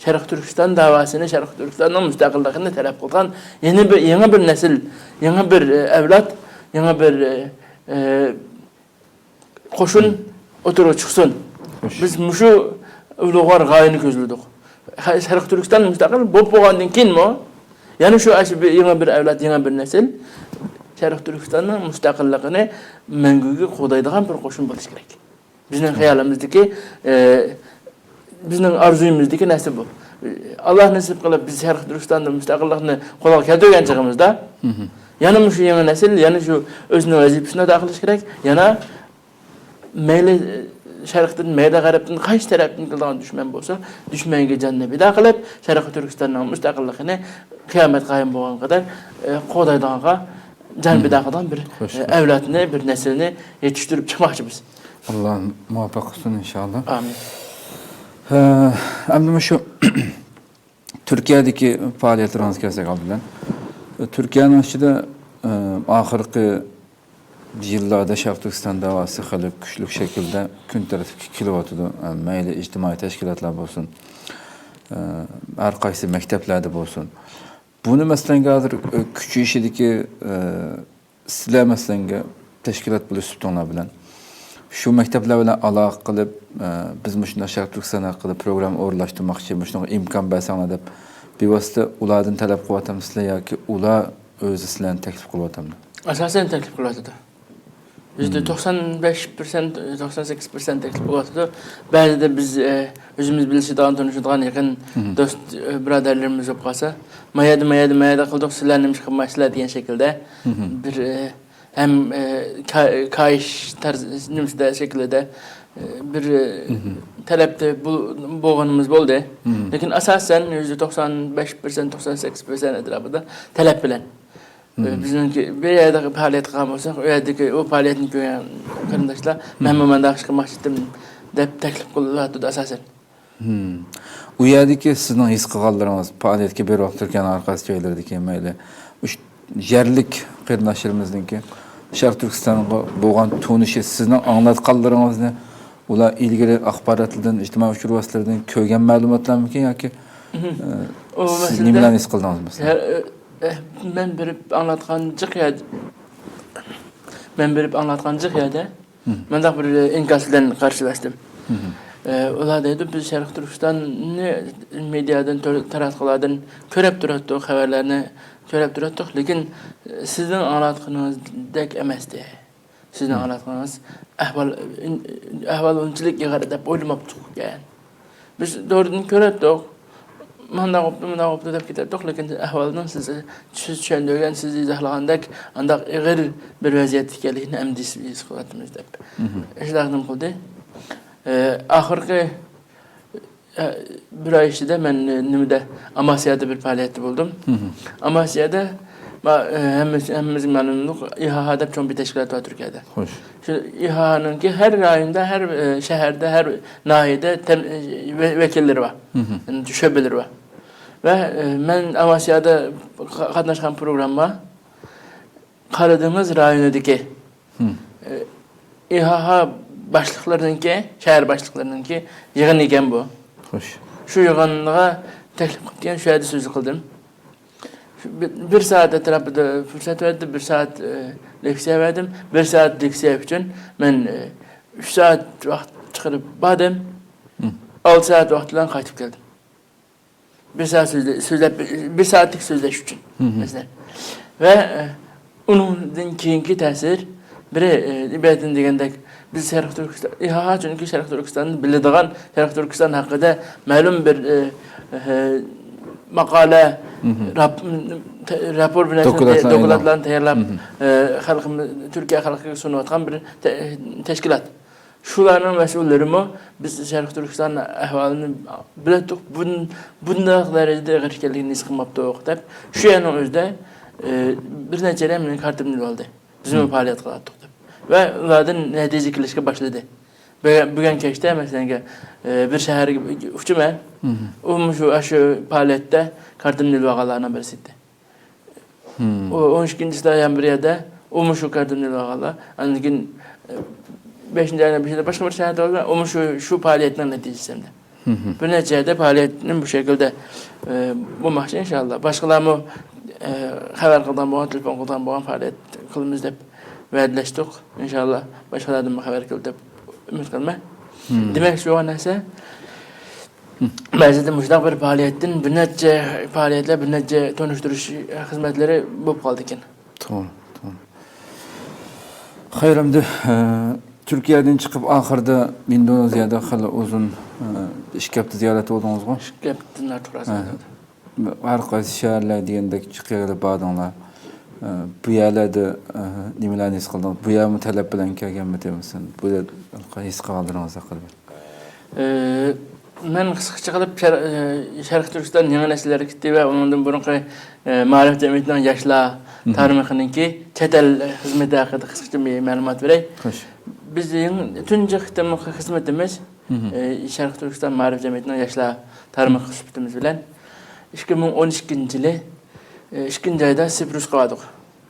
شەرقىي تۈركىستان داۋاسىنى، شەرقىي تۈركىستاننىڭ مۇستەقىللىقىنى تەلەپ قىلغان يەنە بىر، يېڭى بىر نەسىل، يېڭى بىر، ئە، ئەۋلاد، يېڭى بىر، ئە، ئە، قوشۇن ئوتتۇرىغا چىقسۇن. بىز مۇشۇ ئۇلۇغۋار غايىنى كۆزلىدۇق. شەرقىي تۈركىستان مۇستەقىل بولۇپ بولغاندىن كېيىنمۇ يەنە شۇ، ئاشۇ بىر يېڭى بىر ئەۋلاد، يېڭى بىر نەسىل شەرقىي تۈركىستاننىڭ مۇستەقىللىقىنى مەڭگۈگە قوغدايدىغان بىر قوشۇن بولۇشى كېرەك. بىزنىڭ خىيالىمىزدىكى، ئە، بىزنىڭ ئارزۇيىمىزدىكى نەرسە بۇ. ئاللا نېسىپ قىلىپ، بىز شەرقىي تۈركىستاندا مۇستەقىللىقنى قولغا كەلتۈرگەن چېغىمىزدا، يەنە مۇشۇ يېڭى نەسىل، يەنە شۇ ئۆزىنىڭ ۋەزىپىسىنى ئادا قىلىشى كېرەك، يەنە مەيلى شەرقتىن، مەيلى غەربتىن، قايسى تەرەپتىن كېلىدىغان دۈشمەن بولسا، دۈشمەنگە جاننى پىدا قىلىپ، شەرقىي تۈركىستاننىڭ مۇستەقىللىقىنى قىيامەت قايىم بولغانغا قەدەر، ئە، قوغدايدىغانغا جان پىدا قىلىدىغان بىر، خوش، ئە، خوش. ئەۋلادنى، بىر نەسىلنى يېتىشتۈرۈپ چىقماقچىمىز. ئاللا مۇۋەپپەق قىلسۇن، ئىنشاللا. ئامىن. ئە، ئەمدى مۇشۇ تۈركىيەدىكى پائالىيەتلىرىڭىزگە كەلسەك ئالدى بىلەن. تۈركىيەنىڭ ئىچىدە، ئە، ئاخىرقى يىللاردا شەرقىي تۈركىستان داۋاسى خېلى كۈچلۈك شەكىلدە كۈن تەرتىپكە كېلىۋاتىدۇ. ئە، مەيلى ئىجتىمائىي تەشكىلاتلار بولسۇن، ئە، ھەر قايسى مەكتەپلەردە بولسۇن. بۇنى، مەسىلەن، ھازىر، ئە، كۈچىيىشىدىكى، ئە، سىلەر، مەسىلەن، تەشكىلات بولۇش سۈپىتىڭلار بىلەن شۇ مەكتەپلەر بىلەن ئالاقە قىلىپ، ئە، بىز مۇشۇنداق شەرقىي تۈركىستان ھەققىدە پروگرامما ئورۇنلاشتۇرماقچى، مۇشۇنىڭغا ئىمكان بەرسەڭلار دەپ، بىۋاسىتە ئۇلاردىن تەلەپ قىلىۋاتامسىلەر ياكى ئۇلار ئۆزى سىلەرنى تەكلىپ قىلىۋاتامدۇ؟ ئاساسەن تەكلىپ قىلىۋاتىدۇ. يۈزدە توقسان بەش پىرسەنت، توقسان سەككىز پىرسەنت تەكلىپ قىلىۋاتىدۇ. بەزىدە بىز، ئە، ئۆزىمىز بىلىشىدىغان، تونۇشىدىغان يېقىن دوست، ئە، بۇرادەرلىرىمىز بولۇپ قالسا، ما يەردە، ما يەردە، ما يەردە قىلدۇق، سىلەر نېمە ئىش قىلمايسىلەر دېگەن شەكىلدە بىر، ئە، ھەم، ئە، كا-، كايىش تەرز-، نېمىسىدە، شەكلىدە، ئە، بىر، ئە، تەلەپتە بول-، بولغىنىمىز بولدى. لېكىن ئاساسەن يۈزدە توقسان بەش پىرسەنت، توقسان سەككىز پىرسەنت ئەتراپىدا تەلەپ بىلەن. ئە، بىزنىڭكى بىر يەردە پائالىيەت قىلغان بولساق، ئۇ يەردىكى ئۇ پائالىيەتنى كۆرگەن قېرىنداشلار، مەنمۇ مانداق ئىش قىلماقچى ئىدىم، دەپ تەكلىپ قىلىۋاتىدۇ ئاساسەن. ئۇ يەردىكى سىزنىڭ ھېس قىلغانلىرىڭىز، پائالىيەتكە بېرىۋاتىدىكەن ھەر قايسى جايلىرىدىكى، مەيلى، مۇشۇ يەرلىك قېرىنداشلىرىمىزنىڭكى شەرقىي تۈركىستانغا بولغان تونۇشى، سىزنىڭ ئاڭلاتقانلىرىڭىزنى، ئۇلار ئىلگىرى ئاخباراتلاردىن، ئىجتىمائىي ئۇچۇر ۋاسىتىلىرىدىن كۆرگەن مەلۇماتلارمىكىن ياكى، ئە، ئۇ سىز مەسىلىدە نېمىلەرنى ھېس قىلدىڭىز، مەسىلەن؟ ھە، ئە، ئە، مەن بېرىپ ئاڭلاتقان جىق يەردە، مەن بېرىپ ئاڭلاتقان جىق يەردە مۇنداق بىر ئىنكاس بىلەن قارشىلاشتىم. ئە، ئۇلار دەيدۇ، بىز شەرقىي تۈركىستاننى مېدىيادىن، تور-، تاراتقۇلاردىن كۆرۈپ تۇراتتۇق، خەۋەرلەرنى كۆرۈپ تۇراتتۇق، لېكىن سىزنىڭ ئاڭلاتقىنىڭىزدەك ئەمەستى. سىزنىڭ ئاڭلاتقىنىڭىز ئەھۋال، ئەھۋال ئۇنچىلىك ئېغىر دەپ ئويلىماپتىق ئىكەن. بىز دورىدىن كۆرەتتۇق. مۇنداق بوپتۇ، مۇنداق بوپتۇ دەپ كېتەتتۇق، لېكىن ئەھۋالنىڭ سىز، سىز چۈشەندۈرگەن، سىز ئىزاھلىغاندەك ئانداق ئېغىر بىر ۋەزىيەتتە ئىكەنلىكىنى ئەمدى ھېس قىلىۋاتىمىز دەپ. شۇنداق نېمە قىلدى. ئە، ئاخىرقى ئە، بىر ئاي ئىچىدە مەن، ئە، نېمىدە، ئاماسىيادا بىر پائالىيەتتە بولدۇم. ئاماسىيادا، ما-، ئە، ھەممىسى، ھەممىمىزگە مەلۇملۇق، ئىھاھا دەپ چوڭ بىر تەشكىلات بار تۈركىيەدە. خوش. شۇ ئىھاھانىڭكى ھەر رايوندا، ھەر، ئە، شەھەردە، ھەر ناھىيەدە تەم-، ئە، ۋە-، ۋەكىللىرى بار. يەنى شۆبىلىرى بار. ۋە، ئە، مەن ئاماسىيادا قا-، قاتناشقان پروگرامما قارادېڭىز رايونىدىكى، ئى، ئىھاھا باشلىقلىرىنىڭكى، شەھەر باشلىقلىرىنىڭكى يىغىنى ئىكەن بۇ. خوش. شۇ يىغىنغا تەكلىپ قىلىپتىكەن، شۇ يەردە سۆز قىلدىم. شۇ بىر، بىر سائەت ئەتراپىدا پۇرسەت بەردى، بىر سائەت، ئى، لېكسىيە بەردىم. بىر سائەت لېكسىيە ئۈچۈن مەن، ئى، ئۈچ سائەت ۋاقىت چىقىرىپ باردىم. ئالتە سائەت ۋاقىت بىلەن قايتىپ كەلدىم. بىر سائەت سۆزلە-، سۆزلەپ، بىر سائەتلىك سۆزلەش ئۈچۈن، مەسىلەن. ۋە، ئە، ئۇنىڭدىن كېيىنكى تەسىر، بىرى، ئە، ئىبەتىن دېگەندەك، بىز شەرقىي تۈركىستان، ئىھاھا، چۈنكى شەرقىي تۈركىستاننى بىلىدىغان، شەرقىي تۈركىستان ھەققىدە مەلۇم بىر، ئە، ئە، ماقالە، راپ-، تە-، راپور بىر نەرسىنى، دوكلاتلارنى دوكلاتلارنى تەييارلاپ، ئە، خەلقىمىز، تۈركىيە خەلقىگە سۇنۇۋاتقان بىر تە-، تەشكىلات. شۇلارنىڭ مەسئۇللىرىمۇ بىز شەرقىي تۈركىستان ئەھۋالىنى بىلەتتۇق، بۇن-، بۇنداق دەرىجىدە ئېغىر ئىكەنلىكىنى ھېس قىلماپتۇق دەپ، شۇ يەرنىڭ ئۆزىدە، ئە، بىر نەچچە ئادەم مېنىڭ كارتىمنى ئېلىۋالدى. بىزمۇ پائالىيەت قىلاتتۇق دەپ. ۋە ئۇلاردىن نەتىجە كېلىشكە باشلىدى. بۈگۈن، بۈگۈن كەچتە، مەسىلەن، ئە، بىر شەھەرگە ئۇچىمەن. ئۇمۇ شۇ، ئاشۇ پائالىيەتتە كارتىمنى ئېلىۋالغانلارنىڭ بىرسى ئىدى. ئۇ ئون ئىككىنچىسىدا يەنە بىر يەردە، ئۇمۇ شۇ كارتىنى ئېلىۋالغانلار. ئاندىن كېيىن، ئە، بەشىنچى ئاينىڭ بېشىدا باشقا بىر شەھەردە بولدى. ئۇمۇ شۇ، شۇ پائالىيەتنىڭ نەتىجىسى ئەمدى. بىر نەچچە يەردە پائالىيەتنى بۇ شەكىلدە، ئە، بولماقچى ئىنشاللا. باشقىلارمۇ، ئە، خەۋەر قىلىدىغان بولغان، تېلېفون قىلىدىغان بولغان پائالىيەت قىلىمىز دەپ ۋەدىلەشتۇق. ئىنشاللا باشقىلاردىنمۇ خەۋەر كېلىدۇ دەپ ئۈمىد قىلىمەن. دېمەكچى بولغان نەرسە، بەزىدە مۇشۇنداق بىر پائالىيەتتىن بىر نەچچە پائالىيەتلەر، بىر نەچچە تونۇشتۇرۇش خىزمەتلىرى بولۇپ قالىدىكەن. توغرا، توغرا. خەير، ئەمدى، ئە، تۈركىيەدىن چىقىپ، ئاخىرىدا ئىندونېزىيەدە خېلى ئۇزۇن، ئە، ئىككى ھەپتە زىيارەتتە بولدىڭىزغۇ؟ ئىككى ھەپتىدىن ئارتۇق راست. ھەر قايسى شەھەرلەر دېگەندەك جىق يەرگە باردىڭلار. ئە، بۇ يەرلەردە، ئە، نېمىلەرنى ھېس قىلدىڭىز؟ بۇ يەرمۇ تەلەپ بىلەن كەلگەنمىدى، مەسىلەن، بۇ يەر ھېس قىلغانلىرىڭىز ھەققىدە بىر. ئە، مەن قىسقىچە قىلىپ شەر-، ئە، شەرقىي تۈركىستان يېڭى نەسىل ھەرىكىتى ۋە ئۇنىڭدىن بۇرۇنقى، ئە، مائارىپ جەمئىيىتىنىڭ ياشلار، تارمىقىنىڭكى چەت ئەل خىزمىتى ھەققىدە قىسقىچە بىر مەلۇمات بېرەي. خوش. بىزنىڭ تۇنجى قېتىملىق خىزمىتىمىز، ئى، شەرقىي تۈركىستان مائارىپ جەمئىيىتىنىڭ ياشلار تارمىقى سۈپىتىمىز بىلەن ئىككى مىڭ ئون ئىككىنچى يىلى، ئى، ئىككىنچى ئايدا سىپرۇسقا باردۇق.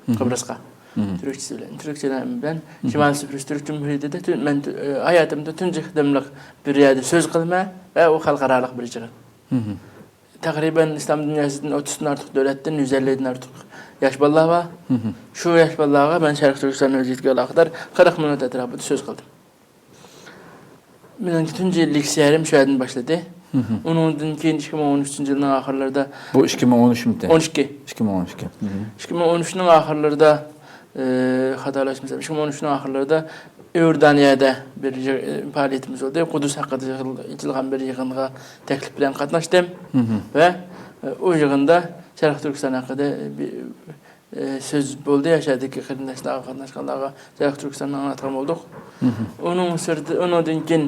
قىبرىسقا. تۈركچىسى بىلەن، تۈركچە بىلەن، شىمالىي سىپرۇس تۈرك جۇمھۇرىيىتىدە تۈ-، مەن تۈ-، ئى، ھاياتىمدا تۇنجى قېتىملىق بىر يەردە سۆز قىلىمەن ۋە ئۇ خەلقئارالىق بىر يىغىن. تەقرىبەن ئىسلام دۇنياسىدىن ئوتتۇزدىن ئارتۇق دۆلەتتىن يۈز ئەللىدىن ئارتۇق ياش بالىلار بار. شۇ ياش بالىلارغا مەن شەرقىي تۈركىستان ۋەزىيىتىگە ئالاقىدار قىرىق مىنۇت ئەتراپىدا سۆز قىلدىم. مېنىڭكى تۇنجى لېكسىيەم شۇ يەردىن باشلىدى. ئۇنىڭدىن كېيىن ئىككى مىڭ ئون ئۈچىنچى يىلنىڭ ئاخىرلىرىدا، بۇ ئىككى مىڭ ئون ئۈچمىتى؟ ئون ئىككى. ئىككى مىڭ ئون ئىككى. ئىككى مىڭ ئون ئۈچنىڭ ئاخىرلىرىدا، ئى، خاتالاشمىسام، ئىككى مىڭ ئون ئۈچنىڭ ئاخىرلىرىدا ئىئوردانىيەدە بىر يىغ-، پائالىيىتىمىز بولدى. قۇدۇس ھەققىدە يىغىل-، ئېچىلغان بىر يىغىنغا تەكلىپ بىلەن قاتناشتىم ۋە، ئۇ يىغىندا شەرقىي تۈركىستان ھەققىدە بىر، سۆز بولدى. ئاشۇ يەردىكى قېرىنداشلارغا، قاتناشقانلارغا شەرقىي تۈركىستاننى ئاڭلاتقان بولدۇق. ئۇنىڭ سىرتى، ئۇنىڭدىن كېيىن،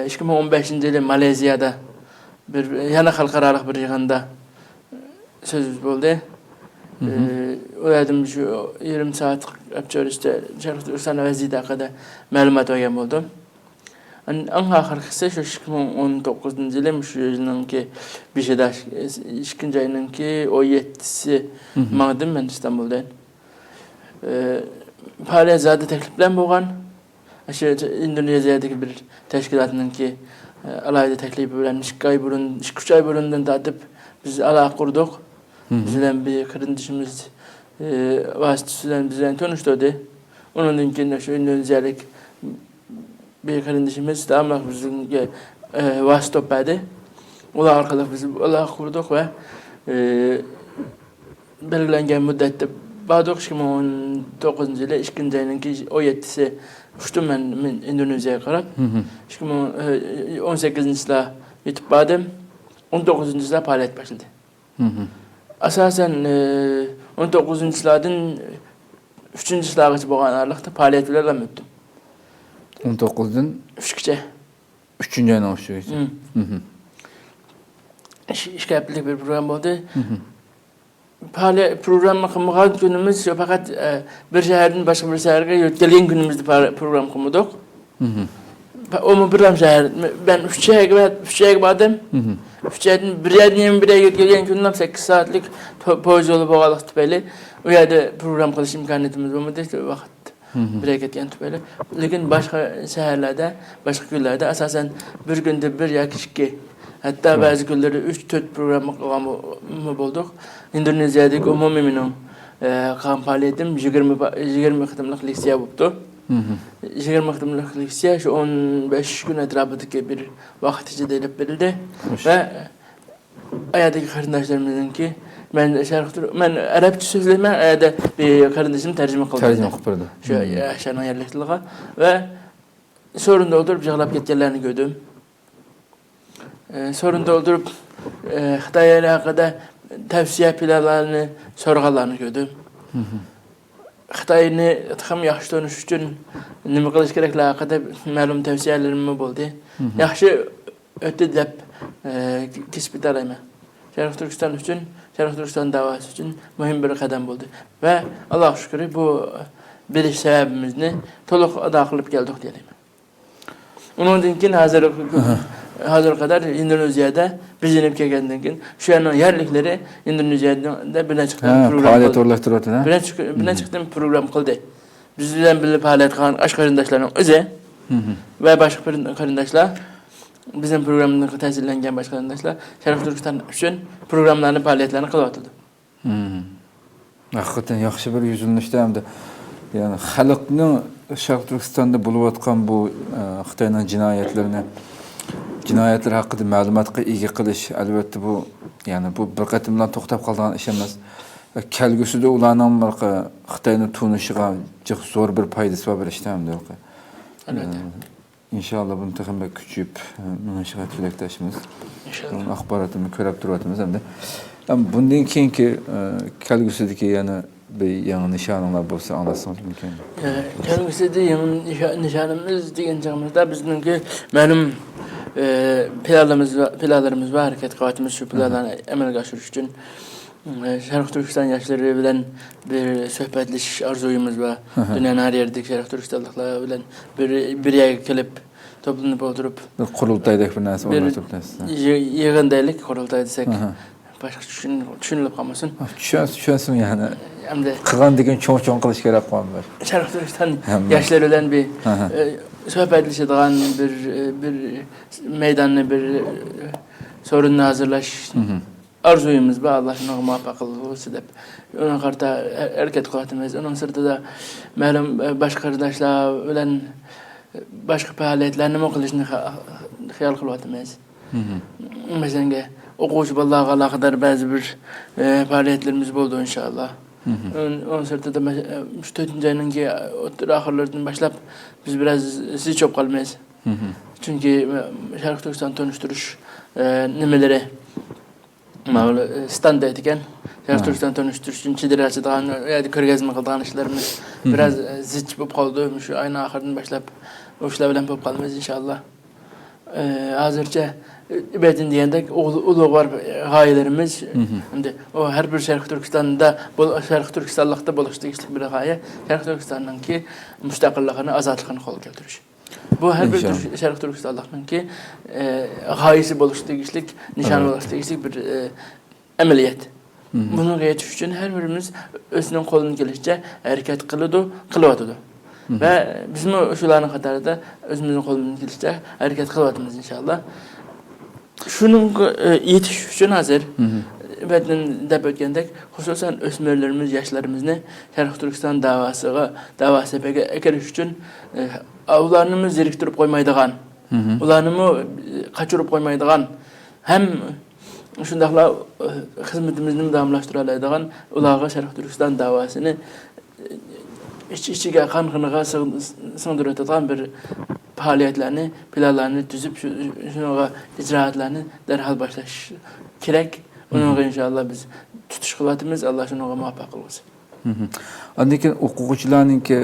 ئىككى مىڭ ئون بەشىنچى يىلى مالېزىيەدە بىر، يەنە خەلقئارالىق بىر يىغىندا سۆز بولدى. ئۇ يەردىمۇ شۇ يېرىم سائەتلىك ئەپچۆرۈشتە شەرقىي تۈركىستان ۋەزىيىتى ھەققىدە مەلۇمات بەرگەن بولدۇم. ئەن-، ئەڭ ئاخىرقىسى شۇ ئىككى مىڭ ئون توققۇزىنچى يىلى، شۇ يىلنىڭكى بېشىدا، ئىككىنچى ئاينىڭكى ئون يەتتىسى ماڭدىم مەن ئىستانبۇلدىن. ئى، پائالىيەت زادى تەكلىپ بىلەن بولغان. شۇ ئىندونېزىيەدىكى بىر تەشكىلاتنىڭكى، ئى، ئالاھىدە تەكلىپى بىلەن ئىككى ئاي بۇرۇن، ئىككى، ئۈچ ئاي بۇرۇندىن تارتىپ بىز ئالاقە قۇردۇق. بىز بىلەن بىر قېرىندىشىمىز، ئى، ۋاسىتىسى بىلەن بىز بىلەن تونۇشتۇردى. ئۇنىڭدىن كېيىن شۇ ئىندونېزىيەلىك بىر قېرىندىشىمىز داۋاملىق بىزگە، ئى، ۋاسىتە بولۇپ بەردى. ئۇلار ئارقىلىق بىز ئالاقە قۇردۇق ۋە، ئى، بەلگىلەنگەن مۇددەتتە باردۇق. ئىككى مىڭ ئون توققۇزىنچى يىلى ئىككىنچى ئاينىڭكى ئون يەتتىسى ئۇچتۇم مەن، مەن ئىندونېزىيەگە قاراپ. ئىككى مىڭ، ئى، ئون سەككىزىنچى يىلى يېتىپ باردىم. ئون توققۇزىنچى يىلى پائالىيەت باشلىدى. ئاساسەن، ئى، ئون توققۇزىنچى يىللاردىن ئۈچىنچى يىللارغىچە بولغان ئارىلىقتا پائالىيەت بىلەن ئۆتتۈم. ئون توققۇزدىن؟ ئۈچكىچە. ئۈچىنچى ئاينىڭ ئۈچىگىچە. ئىش-، ئىككى ھەپتىلىك بىر پروگرامما بولدى. پائالىيەت پروگرامما قىلمىغان كۈنىمىز شۇ، پەقەت، ئە، بىر شەھەردىن باشقا بىر شەھەرگە يۆتكەلگەن كۈنىمىزدە پا-، پروگرامما قىلمىدۇق. ئۇمۇ بىرلا شەھەر. مەن ئۈچ شەھەرگە، ئۈچ شەھەرگە باردىم. ئۈچ شەھەردىن بىر يەردىن يەنە بىر يەرگە يۆتكەلگەن كۈنلەم سەككىز سائەتلىك پو-، پويىز يولى بولغانلىقى تۈپەيلى، ئۇ يەردە پروگرامما قىلىش ئىمكانىيىتىمىز بولمىدى، ۋاقىت بىر يەرگە كەتكەن تۈپەيلى. لېكىن باشقا شەھەرلەردە، باشقا كۈنلەردە ئاساسەن بىر كۈندە بىر ياكى ئىككى، ھەتتا بەزى كۈنلىرى ئۈچ، تۆت پروگرامما قىلغانمۇ بولدۇق. ئىندونېزىيەدىكى ئومۇمىي مېنىڭ، ئە، قىلغان پائالىيىتىم يىگىرمە پا-، يىگىرمە قېتىملىق لېكسىيە بوپتۇ. يىگىرمە قېتىملىق لېكسىيە شۇ ئون بەش كۈن ئەتراپىدىكى بىر ۋاقىت ئىچىدە ئېلىپ بېرىلدى. ۋە ئايادىكى قېرىنداشلىرىمىزنىڭكى، مەن شەرقىي تۈر-، مەن ئەرەبچە سۆزلەيمەن، ئايادا بىر قېرىندىشىم تەرجىمە قىلدى. تەرجىمە قىلىپ بەردى. شۇ ياشلارنىڭ يەرلىك تىلىغا. ۋە سورۇندا ئولتۇرۇپ يىغلاپ كەتكەنلەرنى كۆردۈم. ئى، سورۇندا ئولتۇرۇپ، ئى، خىتاي ھەققىدە تەۋسىيە پىلانلارنى سورىغانلارنى كۆردۈم. خىتاينى تېخىمۇ ياخشى تونۇش ئۈچۈن نېمە قىلىش كېرەكلىكى ھەققىدە مەلۇم تەۋسىيەلىرىممۇ بولدى. ياخشى ئۆتتى دەپ، ئى، كېسىپ ئۆتەلەيمەن. شەرقىي تۈركىستان ئۈچۈن، شەرقىي تۈركىستان داۋاسى ئۈچۈن مۇھىم بىر قەدەم بولدى. ۋە ئاللاغا شۈكرى، بۇ بېرىش سەۋەبىمىزنى تولۇق ئادا قىلىپ كەلدۇق دېيەلەيمەن. ئۇنىڭدىن كېيىن ھازىر، ھازىرغا قەدەر ئىندونېزىيەدە بىز يېنىپ كەلگەندىن كېيىن شۇ يەرنىڭ يەرلىكلىرى ئىندونېزىيەدە بىر نەچچە قېتىم پروگرام پائالىيەت قىلدى. ئورۇنلاشتۇرۇۋاتىدۇ، ھە؟ بىر نەچچە، بىر نەچچە قېتىم پروگرام قىلدى. بىز بىلەن بىللە پائالىيەت قىلغان ئاشۇ قېرىنداشلارنىڭ ئۆزى ۋە باشقا قېرىن-، قېرىنداشلار، بىزنىڭ پروگراممىمىزغا تەسىرلەنگەن باشقا قېرىنداشلار شەرقىي تۈركىستان ئۈچۈن پروگراممىلارنى، پائالىيەتلەرنى قىلىۋاتىدۇ. ھەقىقەتەن ياخشى بىر يۈزلىنىشتە ھەمدە، يەنى خەلقنىڭ شەرقىي تۈركىستاندا بولۇۋاتقان بۇ، ئە، خىتاينىڭ جىنايەتلىرىنى، جىنايەتلىرى ھەققىدە مەلۇماتقا ئىگە قىلىش، ئەلۋەتتە، بۇ، يەنى بۇ بىر قېتىملا توختاپ قالىدىغان ئىش ئەمەس. كەلگۈسىدە ئۇلارنىڭ بۇ خىتاينى تونۇشىغا جىق زور بىر پايدىسى بار بىر ئىش ھەمدە. ئەلۋەتتە. ئىنشاللا بۇنى تېخىمۇ بەك كۈچىيىپ، ئە، مېڭىشىغا تىلەكداشمىز. ئىنشاللا. بۇنىڭ ئاخباراتىنى كۆرۈپ تۇرۇۋاتىمىز ئەمدى. ئەم، بۇندىن كېيىنكى، ئە، كەلگۈسىدىكى يەنە بىر يېڭى نىشانىڭلار بولسا ئاڭلاتسىڭىز مۇمكىن. ئە، كەلگۈسىدە يېڭى نىشا-، نىشانىمىز دېگەن چېغىمىزدا بىزنىڭكى مەلۇم، ئە، پىلانلىرىمىز بار، پىلانلىرىمىز بار، ھەرىكەت قىلىۋاتىمىز شۇ پىلانلارنى ئەمەلگە ئاشۇرۇش ئۈچۈن. شەرقىي تۈركىستان ياشلىرى بىلەن بىر سۆھبەتلىشىش ئارزۇيىمىز بار. ئاھا. دۇنيانىڭ ھەر يېرىدىكى شەرقىي تۈركىستانلىقلار بىلەن بىر، بىر يەرگە كېلىپ، توپلىنىپ ئولتۇرۇپ، بىر قۇرۇلتايدەك بىر نەرسە بىر ئورنىتىپ بېرىسىز. يى-، يىغىن دەيلىك، قۇرۇلتاي دېسەك، ئاھا. باشقىچە چۈشىن-، چۈشىنىلىپ قالمىسۇن. چۈشەنسۇن، چۈشەنسۇن يەنى. ئەمدى قىلغاندىن كېيىن چوڭ-چوڭ قىلىش كېرەك قويمىدى. شەرقىي تۈركىستان ياشلىرى بىلەن بىر، ئاھا. ئە، سۆھبەتلىشىدىغان بىر، ئە، بىر مەيداننى، بىر، ئە، سورۇننى ھازىرلاش ئارزۇيىمىز بار، ئاللا شۇنىڭغا مۇۋەپپەق قىلغۇسى دەپ، ئۇنىڭغا قارىتا ھەرىكەت قىلىۋاتىمىز. ئۇنىڭ سىرتىدا مەلۇم، ئە، باشقا قېرىنداشلار بىلەن باشقا پائالىيەتلەرنىمۇ قىلىشنى خە-، خىيال قىلىۋاتىمىز. مەسىلەن، ئوقۇغۇچى بالىلارغا ئالاقىدار بەزى بىر، ئە، پائالىيەتلىرىمىز بولىدۇ، ئىنشائاللا. ئۇن-، ئۇنىڭ سىرتىدا مەس-، ئە، مۇشۇ تۆتىنچى ئاينىڭكى ئوتتۇرا ئاخىرلىرىدىن باشلاپ بىز بىراز زىچ بولۇپ قالىمىز. چۈنكى، ئە، شەرقىي تۈركىستان تونۇشتۇرۇش، ئە، نېمىلىرى، ماۋۇ، ئە، ستاند دەيدىكەن. شەرقىي تۈركىستان تونۇشتۇرۇش ئۈچۈن چېدىر ئاچىدىغان، ئۇ يەردە كۆرگەزمە قىلىدىغان ئىشلىرىمىز بىراز، ئە، زىچ بولۇپ قالىدۇ. مۇشۇ ئاينىڭ ئاخىرىدىن باشلاپ ئۇ ئىشلار بىلەن بولۇپ قالىمىز، ئىنشائاللا. ئى، ھازىرچە، ئى، بەدىن دېگەندەك ئۇل-، ئۇلۇغۋار غايىلىرىمىز. ئەمدى ئۇ ھەر بىر شەرقىي تۈركىستاندا بول-، شەرقىي تۈركىستانلىقتا بولۇشقا تېگىشلىك بىر غايە، شەرقىي تۈركىستاننىڭكى مۇستەقىللىقىنى، ئازادلىقىنى قولغا كەلتۈرۈش. بۇ ھەر بىر تۈرك-، شەرقىي تۈركىستانلىقنىڭكى، ئى، غايىسى بولۇشقا تېگىشلىك، نىشانى بولۇشقا تېگىشلىك بىر، ئى، ئەمەلىيەت. بۇنىڭغا يېتىش ئۈچۈن ھەر بىرىمىز ئۆزىنىڭ قولىدىن كېلىشىچە ھەرىكەت قىلىدۇ، قىلىۋاتىدۇ. ۋە بىزمۇ شۇلارنىڭ قاتارىدا ئۆزىمىزنىڭ قولىدىن كېلىشىچە ھەرىكەت قىلىۋاتىمىز، ئىنشائاللا. شۇنىڭغا، ئە، يېتىش ئۈچۈن ھازىر، بەدىن دەپ ئۆتكەندەك، خۇسۇسەن ئۆسمۈرلىرىمىز، ياشلىرىمىزنى شەرقىي تۈركىستان داۋاسىغا، داۋا سېپىگە ئەكىرىش ئۈچۈن، ئە، ئۇلارنىمۇ زېرىكتۈرۈپ قويمايدىغان، ئۇلارنىمۇ، ئە، قاچۇرۇپ قويمايدىغان، ھەم شۇنداقلا، ئە، خىزمىتىمىزنى داۋاملاشتۇرالايدىغان، ئۇلارغا شەرقىي تۈركىستان داۋاسىنى، ئە، ئىچ-ئىچىگە، قان-قېنىغا سىڭ-، سىڭدۈرۈۋېتىدىغان بىر پائالىيەتلەرنى، پىلانلارنى تۈزۈپ، شۇ، شۇنىڭغا ئىجرائاتلارنى دەرھال باشلاش كېرەك. ئۇنىڭغا ئىنشائاللا بىز تۇتۇش قىلىۋاتىمىز. ئاللا شۇنىڭغا مۇۋەپپەق قىلغۇسى. ئاندىن كېيىن ئوقۇغۇچىلارنىڭكى،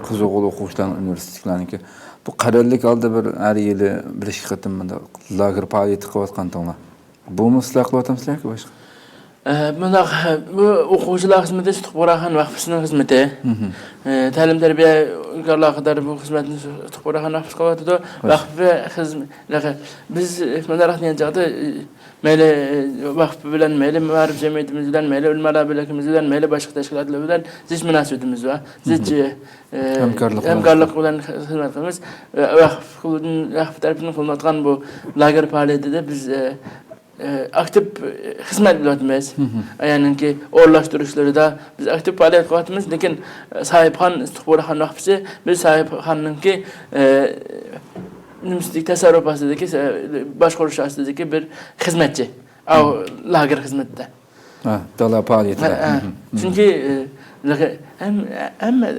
قىز ئوغۇل ئوقۇغۇچىلارنىڭ، ئۇنىۋېرسىتېتلارنىڭكى بۇ قەرەللىك ھالدا بىر ھەر يىلى بىر ئىككى قېتىم مۇنداق لاگېر پائالىيىتى قىلىۋاتقانتىڭلار. بۇمۇ سىلەر قىلىۋاتامسىلەر ياكى باشقا؟ ئە، مۇنداق، بۇ ئوقۇغۇچىلار خىزمىتى سۇتۇق بۇغراخان ۋەقپىسىنىڭ خىزمىتى. ئە، تەلىم تەربىيەگە ئالاقىدار بۇ خىزمەتنى سۇتۇق بۇغراخان ۋەقپىسى قىلىۋاتىدۇ. ۋەقپى خىزم-، بىز مۇنداق دېگەن چاغدا، مەيلى، ئە، ۋەقىپ بىلەن، مەيلى مائارىپ جەمئىيىتىمىز بىلەن، مەيلى ئۆلىمالار بىرلىكىمىز بىلەن، مەيلى باشقا تەشكىلاتلار بىلەن زىچ مۇناسىۋىتىمىز بار. زىچ، ئە، ھەمكارلىق بىلەن، ھەمكارلىق بىلەن خىزمەت قىلىمىز. ۋە ۋەقىپ، ۋەقىپ تەرىپىدىن قىلىنىۋاتقان بۇ لاگېر پائالىيىتىدە بىز، ئە، ئە، ئاكتىپ خىزمەت قىلىۋاتىمىز. ئايانىڭكى ئورۇنلاشتۇرۇشلىرىدا بىز ئاكتىپ پائالىيەت قىلىۋاتىمىز. لېكىن، ئە، ساھىبخان، سۇتۇق بۇغراخان ۋەقپىسى، بىز ساھىبخاننىڭكى، ئە، نېمىسىدىكى، تەسەررۇپ ئاستىدىكى، باشقۇرۇش ئاستىدىكى بىر خىزمەتچى. ئاۋۇ لاگېر خىزمىتىدە. ھە، دالا پائالىيىتىدە. ھە، ھە. چۈنكى، ئە، ھەم-، ھەممە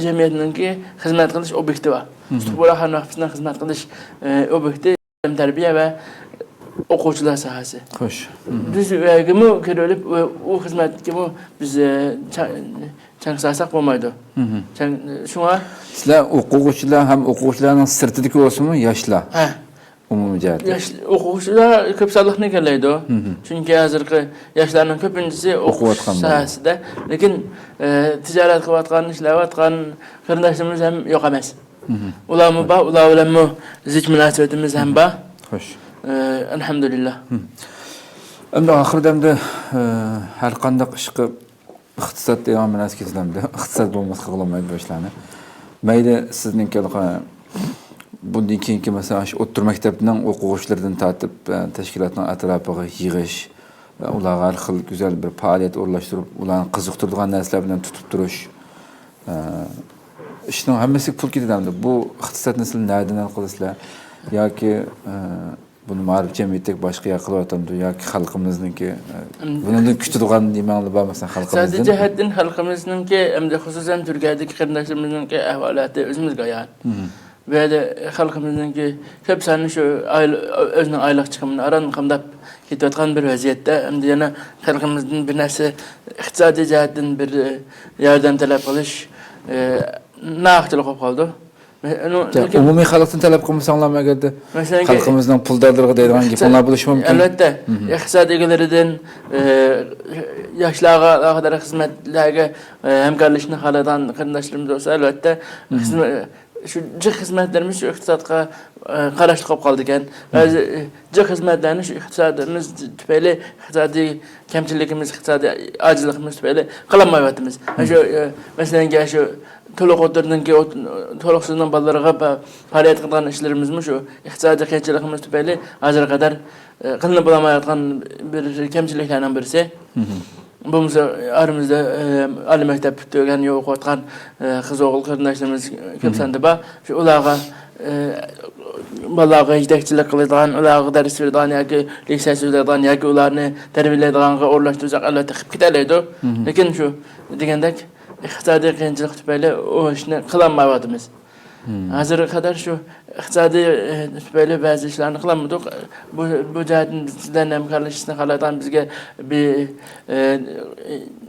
جەمئىيەتنىڭكى خىزمەت قىلىش ئوبيېكتى بار. سۇتۇق بۇغراخان ۋەقپىسىنىڭ خىزمەت قىلىش، ئە، ئوبيېكتى تەلىم تەربىيە ۋە ئوقۇغۇچىلار ساھەسى. خوش. بىز ئۇ يەرگىمۇ كىرىۋېلىپ، ئۇ، ئۇ خىزمەتكىمۇ بىز، ئە، چا-، چاڭ سالساق بولمايدۇ. چاڭ-، شۇڭا سىلەر ئوقۇغۇچىلار ھەم ئوقۇغۇچىلارنىڭ سىرتىدىكى بولسىمۇ ياشلار. ھە. ئومۇمىي جەھەتتە. ياش، ئوقۇغۇچىلار كۆپ سانلىقنى ئىگىلەيدۇ. چۈنكى ھازىرقى ياشلارنىڭ كۆپىنچىسى ئوقۇش ئوقۇۋاتقان ساھەسىدە. لېكىن، ئە، تىجارەت قىلىۋاتقان، ئىشلەۋاتقان قېرىنداشلىرىمىز ھەم يوق ئەمەس. ئۇلارمۇ بار، ئۇلار بىلەنمۇ زىچ مۇناسىۋىتىمىز ھەم بار. خوش. ئە، ئەلھەمدۇلىللا. ئەمدى ئاخىرىدا ئەمدى، ئە، ھەر قانداق ئىشقا ئىقتىساد دېگەن بىر نەرسە كېتىدۇ ئەمدى. ئىقتىساد بولماسقا قىلالمايدۇ بۇ ئىشلارنى. مەيلى سىزنىڭكى ھېلىقى بۇندىن كېيىنكى، مەسىلەن، شۇ ئوتتۇرا مەكتەپنىڭ ئوقۇغۇچىلىرىدىن تارتىپ، ئە، تەشكىلاتنىڭ ئەتراپىغا يىغىش، ئە، ئۇلارغا ھەر خىل گۈزەل بىر پائالىيەت ئورۇنلاشتۇرۇپ، ئۇلارنى قىزىقتۇرىدىغان نەرسىلەر بىلەن تۇتۇپ تۇرۇش، ئە، ئىشنىڭ ھەممىسىگە پۇل كېتىدۇ ئەمدى. بۇ ئىقتىسادنى سىلەر نەدىن ھەل قىلىسىلەر؟ ياكى، ئە، بۇنى مائارىپ جەمئىيىتىدىكى باشقا يەر قىلىۋاتامدۇ ياكى خەلقىمىزنىڭكى، ئە، بۇنىڭدىن كۈتىدىغان نېمەڭلار بار، مەسىلەن، خەلقىمىزدىن؟ ئىقتىسادىي جەھەتتىن خەلقىمىزنىڭكى، ئەمدى خۇسۇسەن تۈركىيەدىكى قېرىنداشلىرىمىزنىڭكى ئەھۋالاتى ئۆزىمىزگە ئايان. بۇ يەردە خەلقىمىزنىڭكى كۆپ سانى شۇ ئايل-، ئۆزىنىڭ ئايلىق چىقىمىنى ئاران قامداپ كېتىۋاتقان بىر ۋەزىيەتتە، ئەمدى يەنە خەلقىمىزدىن بىر نەرسە ئىقتىسادىي جەھەتتىن بىر، ئە، ياردەم تەلەپ قىلىش، ئە، ناھەقچىلىك بولۇپ قالىدۇ. ئۇنىڭ، لېكىن ئومۇمىي خەلقتىن تەلەپ قىلمىساڭلارمۇ ئەگەردە، مەسىلەن، خەلقىمىزنىڭ پۇلدارلىرىغا دەيدىغان گېپىڭلار بولۇشى مۇمكىن. ئەلۋەتتە، ئىقتىساد ئىگىلىرىدىن، ئە، ياشلارغا ئالاقىدار خىزمەتلەرگە، ئە، ھەمكارلىشىشنى خالايدىغان قېرىنداشلىرىمىز بولسا، ئەلۋەتتە، خىزمە-، شۇ جىق خىزمەتلىرىمىز شۇ ئىقتىسادقا، ئە، قاراشلىق بولۇپ قالىدىكەن. بەزى، ئە، جىق خىزمەتلەرنى شۇ ئىقتىسادىمىز تۈپەيلى، ئىقتىسادىي كەمچىلىكىمىز، ئىقتىسادىي ئاجىزلىقىمىز تۈپەيلى قىلالمايۋاتىمىز. شۇ، ئە، مەسىلەن، شۇ تولۇق ئوتتۇرىدىن كېيىن ئوت-، تولۇق سىنىپنىڭ بالىلىرىغا پا-، پائالىيەت قىلىدىغان ئىشلىرىمىزمۇ شۇ ئىقتىسادىي قىيىنچىلىقىمىز تۈپەيلى ھازىرغا قەدەر، ئە، قىلىنىپ بولالمايۋاتقان بىر كەمچىلىكلەرنىڭ بىرسى. بولمىسا ئارىمىزدا، ئە، ئالىي مەكتەپ پۈتتۈرگەن يا ئوقۇۋاتقان، ئە، قىز ئوغۇل قېرىنداشلىرىمىز كۆپ ساندا بار. شۇ ئۇلارغا، ئە، بالىلارغا يېتەكچىلىك قىلىدىغان، ئۇلارغا دەرس بېرىدىغان ياكى لېكسىيە سۆزلەيدىغان ياكى ئۇلارنى تەربىيەلەيدىغانغا ئورۇنلاشتۇرساق، ئەلۋەتتە قىلىپ كېتەلەيدۇ. لېكىن شۇ دېگەندەك ئىقتىسادىي قىيىنچىلىق تۈپەيلى ئۇ ئىشنى قىلالمايۋاتىمىز. ھازىرغا قەدەر شۇ ئىقتىسادىي، ئە، تۈپەيلى بەزى ئىشلارنى قىلالمىدۇق. بۇ، بۇ جەھەتتىن بىز بىلەن ھەمكارلىشىشنى خالايدىغان بىزگە بىر، ئە،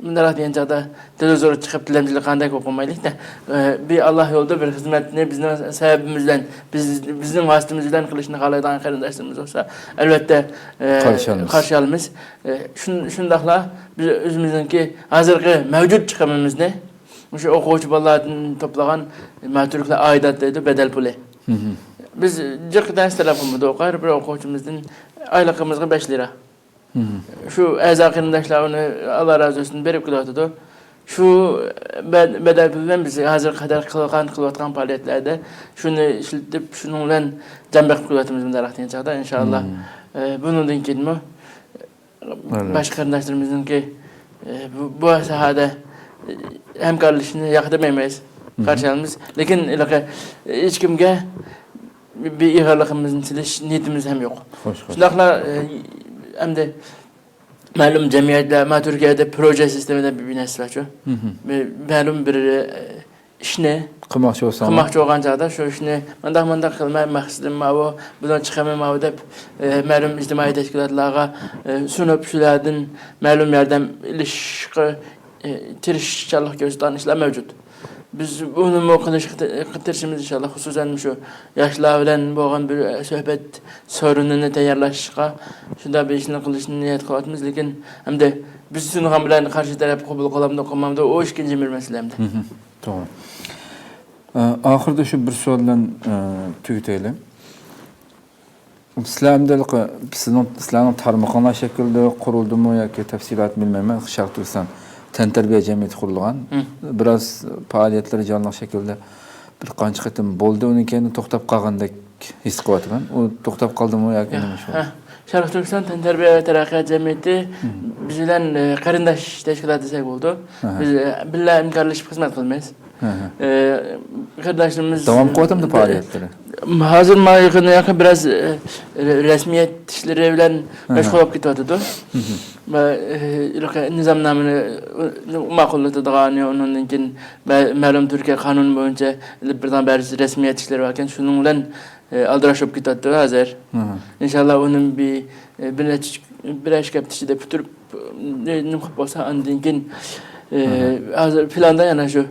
مۇنداق دېگەن چاغدا تېلېۋىزورغا چىقىپ تىلەمچىلىك قانداق ئوقۇمايلى-دە. ئە، بىر ئاللا يولىدا بىر خىزمەتنى بىزنىڭ سەۋەبىمىز بىلەن، بىز، بىزنىڭ ۋاسىتىمىز بىلەن قىلىشنى خالايدىغان قېرىنداشلىرىمىز بولسا، ئەلۋەتتە، ئە، قارشى ئالىمىز. قارشى ئالىمىز. ئە، شۇن-، شۇنداقلا بىز ئۆزىمىزنىڭكى ھازىرقى مەۋجۇت چىقىمىمىزنى مۇشۇ ئوقۇغۇچى بالىلاردىن توپلىغان، ماتۇرىكلار ئائىدات دەيدۇ، بەدەل پۇلى. بىز جىق نەرسە تەلەپ قىلمىدۇق. ھەر بىر ئوقۇغۇچىمىزدىن ئايلىقىمىزغا بەش لىرا. شۇ ئەزا قېرىنداشلار ئۇنى، ئاللا رازى بولسۇن، بېرىپ كېلىۋاتىدۇ. شۇ بە-، بەدەل پۇل بىلەن بىز ھازىرغا قەدەر قىلغان، قىلىۋاتقان پائالىيەتلەردە شۇنى ئىشلىتىپ، شۇنىڭ بىلەن جان بېقىپ كېلىۋاتىمىز مۇنداق دېگەن چاغدا، ئىنشائاللا. ئە، بۇنىڭدىن كېيىنمۇ باشقا قېرىنداشلىرىمىزنىڭكى، ئە، بۇ، بۇ ساھەدە، ئە، ھەمكارلىشىشىنى ياقتۇرمايمىز، قارشى ئالىمىز. لېكىن ھېلىقى ھېچكىمگە بىر ئېغىرلىقىمىزنى سېلىش نىيىتىمىز ھەم يوق. خوش، خوش. شۇنداقلا، ئە، ئەمدى مەلۇم جەمئىيەتلەر، ما تۈركىيەدە پروژە سىستېما دەپ بىر نەرسە بارچۇ. بىر، مەلۇم بىر، ئە، ئىشنى قىلماقچى بولساڭلار، قىلماقچى بولغان چاغدا شۇ ئىشنى مانداق، مانداق قىلماي، مەقسىتىم ماۋۇ، بۇنىڭ چىقىمى ماۋۇ دەپ، ئە، مەلۇم ئىجتىمائىي تەشكىلاتلارغا، ئە، سۇنۇپ، شۇلاردىن مەلۇم ياردەم ئېلىشقا، ئە، تىرىشچانلىق كۆرسىتىدىغان ئىشلار مەۋجۇت. بىز بۇنىمۇ قىلىشقا تى-، تىرىشىمىز ئىنشاللا. خۇسۇسەن مۇشۇ ياشلار بىلەن بولغان بىر سۆھبەت سورۇنىنى تەييارلاشقا شۇنداق بىر ئىشنى قىلىشنى نىيەت قىلىۋاتىمىز. لېكىن ئەمدى بىز سۇنغان بىلەن قارشى تەرەپ قوبۇل قىلامدۇ، قىلمامدۇ، ئۇ ئىككىنچى بىر مەسىلە ئەمدى. توغرا. ئە، ئاخىرىدا شۇ بىر سوئال بىلەن، ئە، تۈگىتەيلى. سىلەر ئەمدى ھېلىقى سىزنىڭ، سىلەرنىڭ تارمىقىڭلار شەكلىدە قۇرۇلدىمۇ ياكى تەپسىلاتىنى بىلمەيمەن، شەرقىي تۈركىستان تەنتەربىيە جەمئىيىتى قۇرۇلغان. بىراز پائالىيەتلىرى جانلىق شەكىلدە بىر قانچە قېتىم بولدى، ئۇنىڭ كېيىن توختاپ قالغاندەك ھېس قىلىۋاتىمەن. ئۇ توختاپ قالدىمۇ ياكى نېمە ئىش بولدى؟ ھە. شەرقىي تۈركىستان تەنتەربىيە تەرەققىيات جەمئىيىتى بىز بىلەن، ئە، قېرىنداش تەشكىلات دېسەك بولىدۇ. بىز، ئە، بىللە ھەمكارلىشىپ خىزمەت قىلىمىز. ئە، قېرىنداشلىرىمىز داۋام قىلىۋاتامدۇ پائالىيەتلىرى؟ ھازىر ما يېقىندا بىراز، ئە، رەسمىيەت ئىشلىرى بىلەن مەشغۇل بولۇپ كېتىۋاتىدۇ. ۋە، ئە، نىزامنامىنى ماقۇللىتىدىغان، ئۇنىڭدىن كېيىن مە-، مەلۇم تۈركىيە قانۇنى بويىچە ئېلىپ بېرىدىغان بەزى رەسمىيەت ئىشلىرى باركەن، شۇنىڭ بىلەن ئە، ئالدىراش بولۇپ كېتىۋاتىدۇ ھازىر. ئىنشاللا ئۇنى بىر، ئە، بىر نەچچە، بىر ئىككى ھەپتە ئىچىدە پۈتتۈرۈپ، ئە، نېمە قىلىپ بولسا، ئاندىن كېيىن، ئە، ھازىر پىلاندا يەنە شۇ،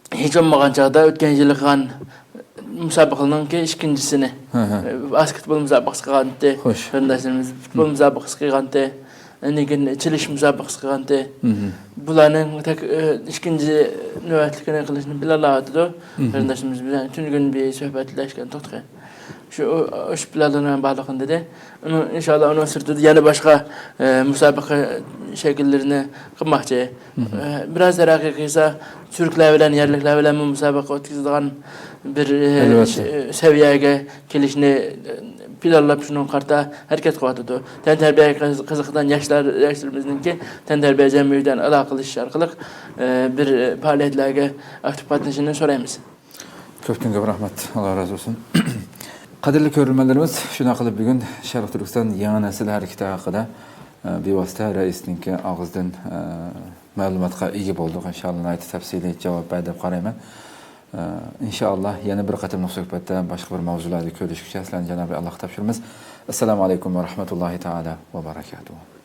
ھېچ بولمىغان چاغدا ئۆتكەن يىلى قىلغان مۇسابىقىنىڭكى ئىككىنچىسىنى، ئە، باسكېتبول مۇسابىقىسى قىلغانتى. خوش. قېرىنداشلىرىمىز پۇتبول مۇسابىقىسى قىلغانتى. ئاندىن كېيىن چېلىش مۇسابىقىسى قىلغانتى. بۇلارنىڭ تەك-، ئە، ئىككىنچى نۆۋەتلىكىنى قىلىشنى پىلانلاۋاتىدۇ. قېرىنداشلىرىمىز بىلەن تۈنۈگۈن بىر سۆھبەتلەشكەن، توختىغىن. شۇ، شۇ پىلانلارنىڭ بارلىقىنى دېدى. ئۇنىڭ، ئىنشاللا، ئۇنىڭ سىرتىدا يەنە باشقا، ئە، مۇسابىقە شەكىللىرىنى قىلماقچى. ئە، بىراز تەرەققىي قىلسا، تۈركلەر بىلەن، يەرلىكلەر بىلەن بۇ مۇسابىقە ئۆتكۈزىدىغان بىر، ئە، ئەلۋەتتە. ش-، سەۋىيەگە كېلىشنى، ئە، پىلانلاپ، شۇنىڭغا قارىتا ھەرىكەت قىلىۋاتىدۇ. تەنتەربىيەگە قىز-، قىزىقىدىغان ياشلار، ياشلىرىمىزنىڭكى تەنتەربىيە جەمئىيىتى بىلەن ئالاقىلىشىش ئارقىلىق، ئە، بىر، ئە، پائالىيەتلەرگە ئاكتىپ قاتنىشىشىنى سورايمىز. كۆپتىن كۆپ رەھمەت، ئاللا رازى بولسۇن. قەدىرلىك كۆرۈرمەنلىرىمىز، شۇنداق قىلىپ بۈگۈن شەرقىي تۈركىستان يېڭى نەسىل ھەرىكىتى ھەققىدە، ئە، بىۋاسىتە رەئىسنىڭكى ئاغزىدىن، ئە، مەلۇماتقا ئىگە بولدۇق. ئىنشاللا ناھايىتى تەپسىلىي جاۋاب بەردى دەپ قارايمەن. ئە، ئىنشاللا يەنە بىر قېتىملىق سۆھبەتتە باشقا بىر ماۋزۇلاردا كۆرۈشكۈچە سىلەرنى جانابى ئاللاغا تاپشۇرىمىز. ئەسسالامۇ ئەلەيكۇم ۋە رەھمەتۇللاھى تائالا ۋە بەرەكاتۇھۇ.